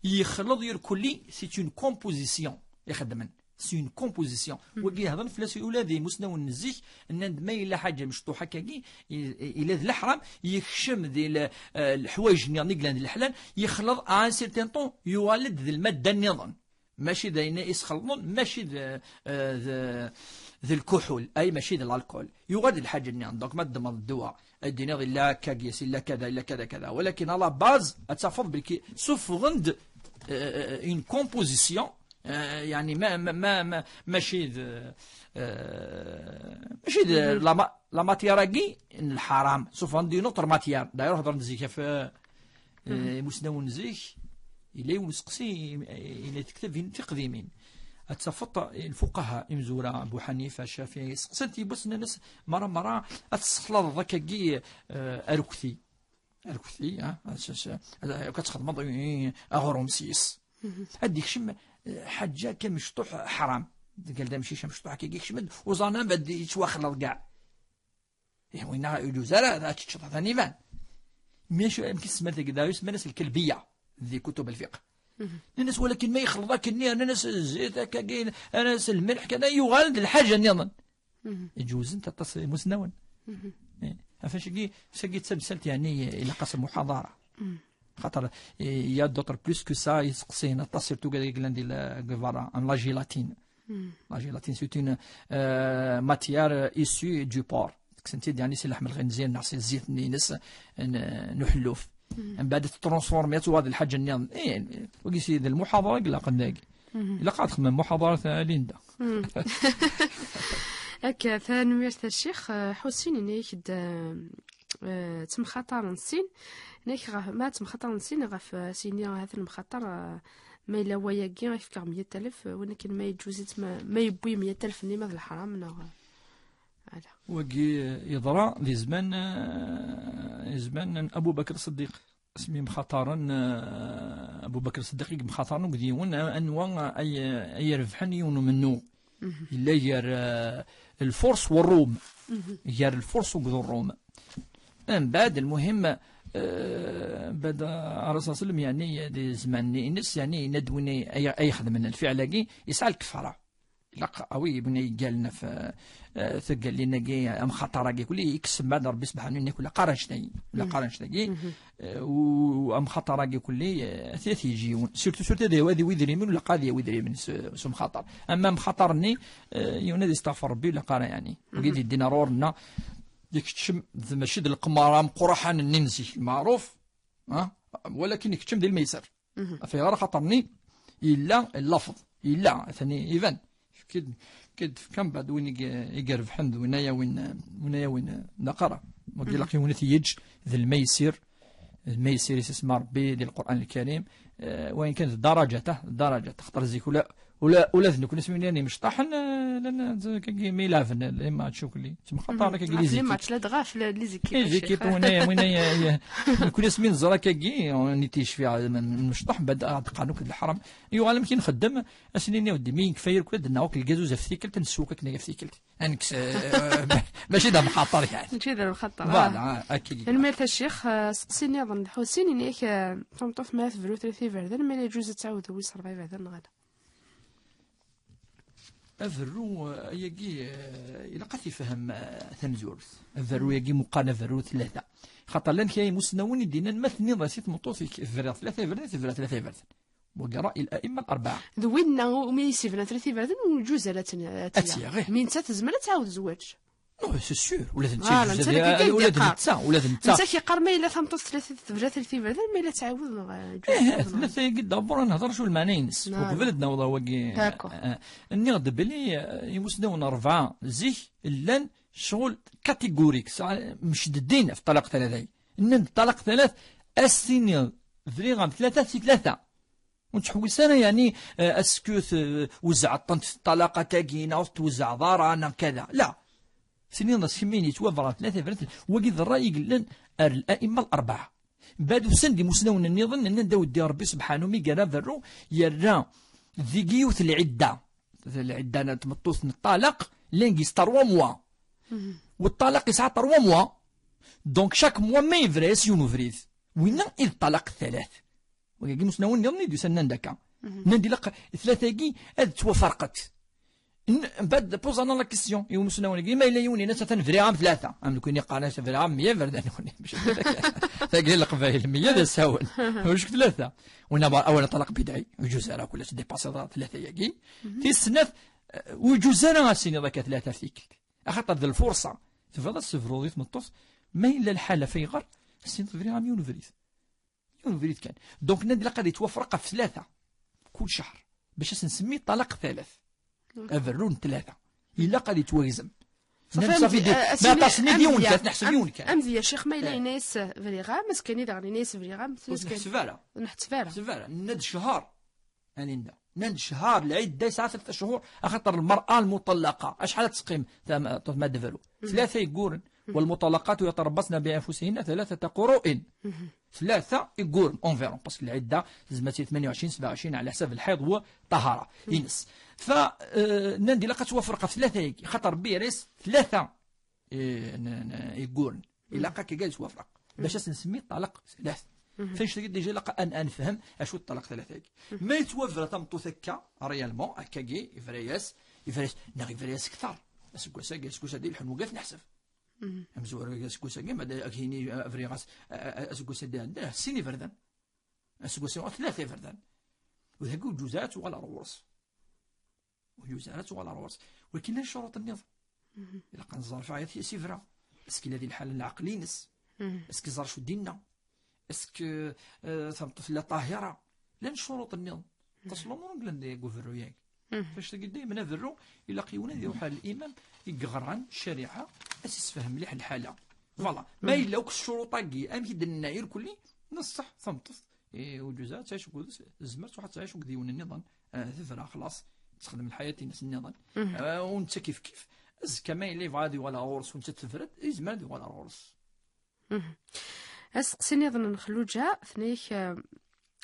Yexleḍ irkelli, c'est une composition ixeddmen. C'est une composition. Wagi hedren fell-as ula d imusnawen n zik, nnan-d ma yella ḥaǧa mecṭuḥ akkagi, i-, i-, ila d leḥram, yekcem di le-, eh, leḥwayeǧ-nniḍen i yellan d leḥlal, yexleḍ à un certain temps, yuɣal-d d lmadda-nniḍen. Mačči d ayen i sxelḍen, mačči d, eh, d, d lkuḥul, ay mačči d l'alcool. Yuɣal d lḥaǧa-nniḍen. Donc ma teddmeḍ ddwa, ad d-tiniḍ illa akka gis, illa kada, illa kada, kada. Walakin à la base, ad tafeḍ belki suffɣen-d, eh, une composition, eh, yeɛni ma, ma, ma, ma, mačči d, eh, mačči d la ma-, la matière-agi n lḥaram. Suffɣen-d une autre matière. D'ailleurs, hedren-d zik ɣef, eh, imusnawen n zik, yella yiwen useqsi, yella deg tektabin tiqdimin. Ad tafeḍ lfuqaha, imezwura, Abu Ḥanifa, Ccafiɛi, seqsan-t yiwwas, nnan-as, mara, mara, ad tessexlaḍeḍ akkagi, eh, arekti. Arekti, ah, ad s-, s-, ad, ad txedmeḍ, eh, aɣrum s yes. Ad d-ikcem, eh, ḥaǧa akka mecṭuḥ ḥram. Deg-, d amcic amecṭuḥ akkagi, ikcem-d, uẓan am ad yettwaxleḍ kkeɛ. Ih, winna ur yeǧuz ara ad teččeḍ, atan iban. Mi acu, amek i tsemma tagi, da, yusemma-as lkelbiya di kutub lfiqh. Nnan-as, walakin ma yexleḍ akkenni, rnan-as zzit akkagi, rnan-as lmelḥ, kada, yuɣal d lḥaǧa nniḍen. Ǧewzen-t aṭas imusnawen. Eh, ɣef wacagi, sagi d tamsalt, yeɛni, ilaq-as lmuḥaḍara. Xaṭer, eh, il y a d'autres plus que ça, iseqsiyen aṭas, surtout deg landi la Guevara, am la gélatine. La gélatine, c'est une, euh, matière, euh, issue du porc. Kksen-tt-id, yeɛni, si leḥm n lxinzir neɣ si zzit-nni-ines n, n uḥelluf. Mbeɛd tettṛunsfurmi, ad tuɣal d lḥaǧa nniḍen. Eh, wagi si d lmuḥaḍara i ilaqen dagi. Ilaq ad xedmen muḥaḍara ta Linda. Akka, tanemmirt a Ccix, eh, Ḥusin, ini-ak-d, eh, eh, ttemxaṭaren sin, nek ɣef, ma ttemxaṭaren sin ɣef, eh, sini ahat lemxaṭer, eh, ma yella wayagi, ad k-fkeɣ meyya alef, eh, win akken ma yeǧǧuz-itt, ma, ma yewwi meyya alef-nni ma d leḥram, neɣ, eh, ala. Wagi, eh, yeḍra di zman, eh, di zman n Abu Bakr Ṣeddiq. Asmi mxaṭaren, eh, Abu Bakr Ṣeddiq i yemxaṭaren akked yiwen, eh, anwa ay, ay irebḥen yiwen umennuɣ. Yella gar, eh, lfurs u Ṛṛum. Gar lfurs akked Ṛṛum. Mbeɛd, lmuhim, eh, mbeɛd, eh, Ṛṛasul ṣalla Llahu ɛalayhi wa sallam, yeɛni, di zzman-ines, yeɛni, yenna-d win ay, ay, ay ixedmen lfiɛl-agi, yesɛa lkefara. Ilaq, ah oui, win ay yeggalen ɣef, eh, teggalin-agi, amxaṭer-agi, kulli yekkes mbeɛd Ṛebbi subḥanu, yenna-k ula qqar annect-agi, ula qqar annect-agi. Eh, u, u amxaṭer-agi kulli, eh, ad t-, ad t-yeǧǧ yiwen. Surtout, surtout ad yawi, ad yawi idrimen, ula qqar ad yawi idrimen s, s umxaṭer. Ama amxaṭer-nni, eh, yiwen ad yesteɣfer Ṛebbi, ula qqar, yeɛni. Wagi d ddin ar ɣur-nneɣ, yak keččem, d, mačči d lqemara ameqqraḥan-nni n zik, lmeɛruf, ha? Walakin keččem di lmeyser. Ɣef ayɣer? Axaṭer-nni yella llafeḍ, yella, atan iban. Fki-d, fki-d, fkan mbeɛd win i i irebḥen d win ay yawin, win ay yawin d aqara. Wagi ilaq yiwen ad t-yeǧǧ d lmaysir, d lmaysir i s-isemma Ṛebbi di Lqur'an Lkarim, eh, wayen kan d daraǧat, ah, d daraǧat, axaṭer zik ula, ula, ula d nekkni asmi nnan imecṭaḥen, eh, llan, eh, kagi mi laɛben, les matchs ukli. Ttemxaṭaren akkagi les équipes. Les matchs, ladɣa ɣef les équipes, les équipes, win ay, win ay, ay, nekkni asmi neẓra akkagi, on était cfiɣ, mecṭaḥ, mbeɛd ad qqaren akk d leḥram. Yuɣal amek i nxeddem, ad sen-iniɣ, d mi nekfa irkul, ad d-naɣ akk lgazuz ɣef tikkelt, ad nessewk akken ɣef tikkelt. Ad nekkes, eh, mačči d amxaṭer, yeɛni. Mačči d amxaṭer, voilà, ah, akkagi. Tanemmirt a Ccix, eh, seqsi nniḍen n Lḥusin, ini-ak, eh, tameṭṭut ma tebru tlata iberdan, ma la yeǧuz ad tɛawed wis ṛebɛa iberdan neɣ ala? Aberru, eh, ayagi, eh, ilaq ad t-ifhem, eh, tamezwarut. Aberru-yagi meqqar aberru tlata. Xaṭer llan kra imusnawen i d-yennan ma tenniḍ-as i tmeṭṭut-ik, briɣ tlata iberdan, tebra tlata iberdan. Wagi ṛa'y al-a'imma al-arba'a. D winna umi yessebran tlata iberdan ur yeǧuz ara ad ten-, ad tt-yaɣ. Ad tt-yaɣ, ih. Mi nettat tezmer ad tɛawed zzwaǧ. Non, c'est sûr. Ula d netta, voilà, yeǧuz netta ad, dagi ay ula d d-yeqqar. Netta, ula d netta. Netta k-yeqqar ma yella tameṭṭut tlata, tebra tlata iberdan, ma yella tɛawed neɣ, eh, yeǧuz. Eh, tlata-agi d'abord ad nehḍer acu lmeɛna-ines. Voilà. Uqbel ad d-naweḍ ar wagi. D'accord. Eh, eh, nniɣ-d belli, eh, imusnawen rebɛa zik llan ccɣel catégorique, sɛan, mecdeddin ɣef ṭṭalaq tlata. Nnan-d ṭṭalaq tlata, ad s-tiniḍ briɣ-am tlata si tlata. Ur nettḥewwis ara, yeɛni, eh, est-ce que t-, wezɛeḍ-tent ṭṭalaqat-agi, neɣ ur tettwezɛeḍ ara, neɣ kada. La. Tiniḍ-as kemmini, yettwabra tlata iberdan, wagi d ṛṛay i yellan ar l'a'imma al-arba'a. Mbeɛd usan-d imusnawen nniḍen, nnan-d, a weddi, Ṛebbi sebḥanu mi yerra aberru, yerra deg yiwet lɛidda. Lɛidda n tmeṭṭut n ṭṭalaq, llan gis trois mois. U ṭṭalaq yesɛa trois mois. Donc, chaque mois, ma yebra-as yiwen ubrid. Winna i d ṭṭalaq tlata. Wagi imusnawen nniḍen i d-yusan nnan-d akka. Nnan-d ilaq tlata-agi ad ttwaferqent. N-, mbaɛd, poẓ-aneɣ la question i umusnawen-agi, ma yella yiwen yenna-as atan briɣ-am tlata, am nekkini qqaren-as briɣ-am meyya iberdan. Tagi n Leqbayel, meyya d asawen. Ulac tlata. Wina bar-, awal ṭṭalaq bidɛi, ur yeǧuz ara, kul ass dépasser tlata-agi. Tis snat, eh, ur yeǧuz ara ad s-tiniḍ akka tlata ɣef tikkelt. Axaṭer d lfurṣa, tebɣiḍ ad tessebruḍ i tmeṭṭut, ma yella lḥal ɣef ayɣer, ad s-tiniḍ briɣ-am yiwen ubrid. Yiwen ubrid kan. Donc, nnan-d ilaq ad yettwafreq ɣef tlata kul ccher, bac ad s-nsemmi ṭṭalaq thalat. Aberru n tlata. Ilaq ad yettwagzem. Nnan-d safi, di, ma aṭas-nni d yiwen kan, neḥseb yiwen kan. Amedya, ccix, ma yella yenna-yas briɣ-am, azekka-nni daɣen yenna-yas briɣ-am, ur t-neḥseb ara. Ur neḥseb ara. Nenna-d ccher. Aninda. Nnan-d ccher, lɛidda yesɛa tlata cchur, axaṭer lmer'a lmuṭallaqa, acḥal ad teqqim tam-, ma tebru? Tlata yegguren. والمطلقات يتربصن بأنفسهن ثلاثة قروء. Tlata yegguren, environ, parce que lɛidda tezmer ad tili tmanya u ɛecrin, sebɛa u ɛecrin, ɛla ḥsab lḥiḍ u ṭṭahara ines. Fa, eh, nnan-d ilaq ad twafreq ɣef tlata-agi, xaṭer Rebbi yerra-yas tlata, eh, n, n, yegguren. Ilaq akka ad yettwafreq. Bac ad s-nsemmi ṭṭalaq thalat. Fannect-agi déjà ilaq ad, ad nefhem acu d ṭṭalaq thalat-agi. Ma yettwabra tameṭṭut akka, réellement, akkagi, yebra-yas, yebra-yas, neɣ yebra-yas kter. Aseggas-agi, aseggas-agi, leḥnu gat neḥseb. Amezwaru-agi, aseggas-agi, ma d-, ad ak-yini, eh, briɣ-as, eh, eh, aseggas-agi iɛeddan, sin iberdan. Aseggas-agi, tlata iberdan. U dagi ur yeǧuz ara ad tuɣal ar ɣur-s. Ur yeǧuz ara ad tuɣal ar ɣur-s. Walakin llan ccuruṭ nniḍen. Ilaq ad nẓer ɣef ayat i s-yebra. Est-ce qu'il a di lḥala n lɛeql-ines? Est-ce que yeẓra acu d-yenna? Est-ce que, euh, tameṭṭut tella ṭahira? Llan ccuruṭ nniḍen. Aṭas n lumuṛ i yellan deg uberru-yagi. Fannect-agi daymen aberru, ilaq yiwen ad iruḥ ar limam i yeɣran ccariɛa, ad s-yessefhem mliḥ lḥala. Voilà. Ma yella akk ccuruṭ-agi, amek i d-nenna irkelli, d ṣṣeḥ, tameṭṭut, eh, ur yeǧuz ara ad tɛic akked-s, tezmer ad tɛic akked yiwen nniḍen, eh, tebra, xlaṣ, texdem lḥayat-ines nniḍen. Eh, u netta kif kif, azekka ma yella yebɣa ad yuɣal ɣur-s, u netta tebra-d, yezmer ad yuɣal ɣur-s. Asteqsi nniḍen n Xelluǧa, tenna-ak, eh,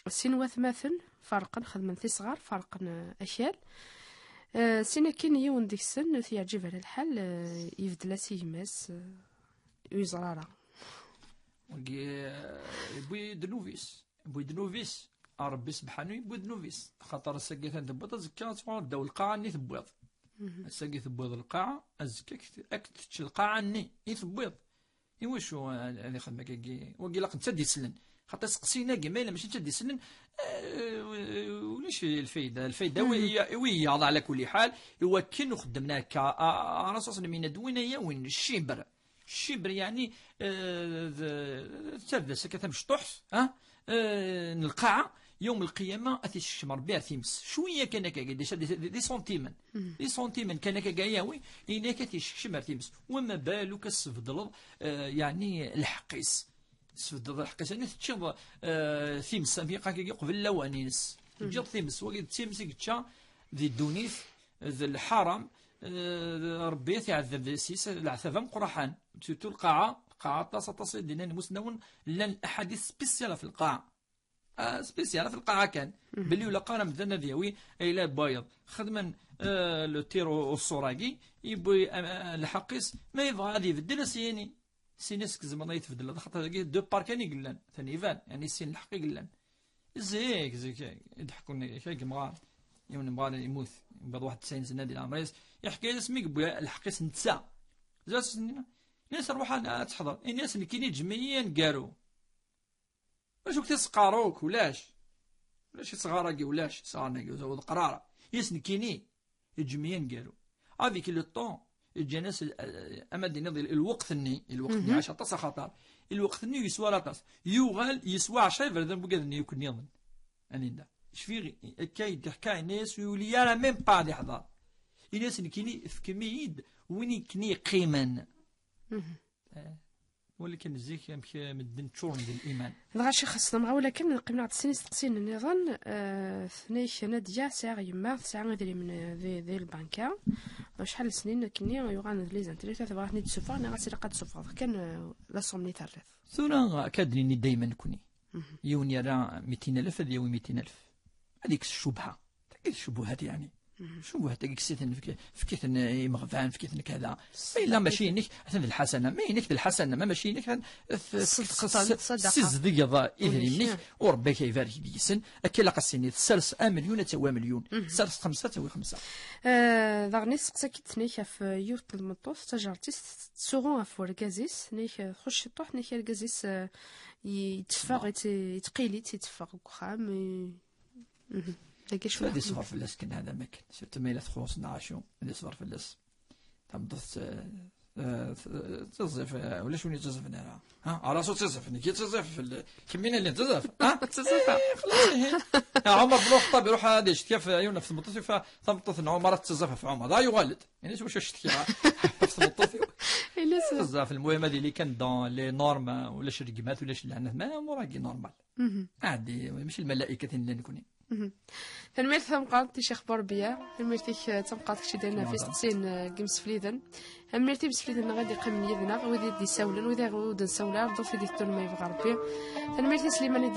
sin watmaten ferqen, xedmen tisɣar, ferqen, eh, akal. Eh, sin akin yiwen deg-sen ur t-yeɛǧib ara lḥal, eh, ibeddel-as i gma-s, eh, ur yeẓra ara. Wagi, eh, yewwi ddnub-is. Yewwi ddnub-is. A Rebbi sebḥanu yewwi ddnub-is. Axaṭer ass-agi atan tewwiḍ, azekka ad tuɣaleḍ ddaw lqaɛa-nni tewwiḍ. Ass-agi tewwiḍ lqaɛa, azekka ad k-, ad k-tečč lqaɛa-nni i tewwiḍ. Iwacu ad, ad ixdem akkagi? Wagi ilaq netta d-isellen. Xaṭer isteqsiyen-agi, ma yella mačči netta d-isellen, eh, ulac lfayda. Lfayda wi, wi yaḍ ɛla kulli ḥal, i wakken uxeddmen akka, a, a, raṣaṣ lmina d win ay yawin, ccibr. Ccibr, yeɛni, eh, d, d tardast akka tamecṭuḥt, ah, eh, n lqaɛa, yawm lqiyama ad t-isekcem Rebbi ar times. Cwiya kan akka, des, des, des centimes. Des centimes kan akka ay yawi, ini-ak ad t-isekcem ar times. Wama baluk ad s-tbeddleḍ, eh, yeɛni lḥeqq-is. Tesbeddeḍ lḥeqq-is, ani teččiḍ, eh, times, am akka qbel lawan-ines. Teǧǧiḍ times, wagi d times i yečča di ddunit, d lḥaram, eh, Rebbi ad t-iɛeddeb s-, s-, leɛtab ameqqraḥan. Surtout lqaɛa, lqaɛa aṭas, aṭas i d-nnan imusnawen, llan aḥadis spécial ɣef lqaɛa. Ah, spécial ɣef lqaɛa kan. Belli ur ilaq ara amdan ad yawi ayla n wayeḍ. Xedmen, eh, le tir u, u ṣṣur-agi, yewwi, eh, lḥeqq-is, ma yebɣa ad ibeddel, ad s-yini. Sin-as tzemreḍ ad yi-tbeddleḍ, axaṭer dagi deux parts kan i yellan, atan iban, yeɛni sin lḥeqq i yellan. Zik, zik, i d-ḥekkun yak imɣaren, yiwen imɣaren yemmut, yewweḍ waḥed tesɛin sna di leɛmer-is, iḥka-yas mi yewwi lḥeqq-is netta. Zik, nnan-as rwaḥ ad, ad teḥḍer, ini-as nekkini ǧǧem-iyi aneggaru. Acu k-t-isqar akk? Ulac. Ulac isɣar-agi, ulac isɣaren-agi, ur ḍeqqer ara. Yes, nekkini, yeǧǧem-iyi aneggaru. Avec le temps, yeǧǧan-as, eh, ama d-iniḍ, lweqt-nni, lweqt-nni, mhm, ɛac aṭas axaṭer, lweqt-nni yeswa aṭas. Yuɣal yeswa ɛecra iberdan n wigad-nni yakk nniḍen. Aninda. Cfiɣ akka i d-iḥka, yenna-yas ur yuli ara même pas ad iḥḍer. Ini-as nekkini, fkem-iyi-d win i ken-yeqqimen. Mhm. Eh, wali kan zik amek medden ččuren d liman. Dɣa, Ccix, s temɣawla kan, qqimen-aɣ-d sin isteqsiyen nniḍen. Eh, tenna-k Nadya, sɛiɣ yemma, tesɛa idrimen, eh, di, di lbanka. Acḥal n snin akkenni yuɣalen d les intérêts, tebɣa ad ten-id-tessufeɣ, nniɣ-as ilaq ad tessufɣeḍ kan, eh, la somme-nni terriḍ. Tura akka d-nini dayman nekni. Mhm. Yiwen yerra mitin alef, ad yawi mitin alef. Ad yekkes ccubha. Tagi d ccubuhat, yeɛni. Cumbuḥ tagi kkes-iten, fk-, fk-iten imeɣban, fk-iten kada. Ma yella mačči inek, atan d lḥasana. Ma inek d lḥasana, ma mačči inek, atan f-, f-, Ṣedqeḍ, s-, ṣadaqa. Ssizdgeḍ idrimen-ik, u Rebbi ad k-ibarek deg-sen. Akka ilaq ad s-tiniḍ, sers amelyun, ad tawi amelyun. Sers xemsa, ad tawi xemsa. Eh, daɣen isteqsa-k-id ɣef yiwet n tmeṭṭut, tajertit, tettsuɣu ɣef urgaz-is, nek, eh, txucc ciṭuḥ, nek argaz-is, eh, yetteffeɣ, yetteffeɣ, yettqili-tt, yetteffeɣ deg uxxam, eh, Mhm. Dagi ad cwiṭ yeṣber fell-as kan, hada makken. Surtout ma yella txuṣ neɣ acu, ad yeṣber fell-as. Tameṭṭut, eh, eh, t-, tiẓẓif, eh, ulac win yettaẓafen ara. Ha, ara su tiẓẓif, nekk yettaẓaf fell-, kemmini lli tettaẓaf. Ha? Tettaẓaf. Eh, xlas, eh. Ah, Ɛumar bnu Lxeṭṭab iruḥ ad yectki ɣef yiwen ɣef tmeṭṭut, yufa tameṭṭut n Ɛumar ad tettaẓaf ɣef Ɛumar. Dɣa yuɣal-d. Ini-as wacu cetkiɣ ɣef tmeṭṭut-iw. Ini-as. Tettaẓaf, lmuhim ad yili kan dans les normes, ulac rregmat, ulac lɛanat, ma amur-agi normal. Mhm. Ɛeddi, mačči lmalaika tin llan nekni. Mhm. Tanemmirt tameqqrant i Ccix Burbiya, tanemmirt-ik, eh, tameqqrant kečč i d-yerna ɣef isteqsiyen, eh, n yimsefliden. Tanemmirt i yimsefliden-nneɣ i d-iqqimen yid-neɣ, wid i d-isawlen, wid i ɣ-, ur d-nsawel ara, ddut i d-ittunen ma yebɣa Rebbi. Tanemmirt i Sliman i d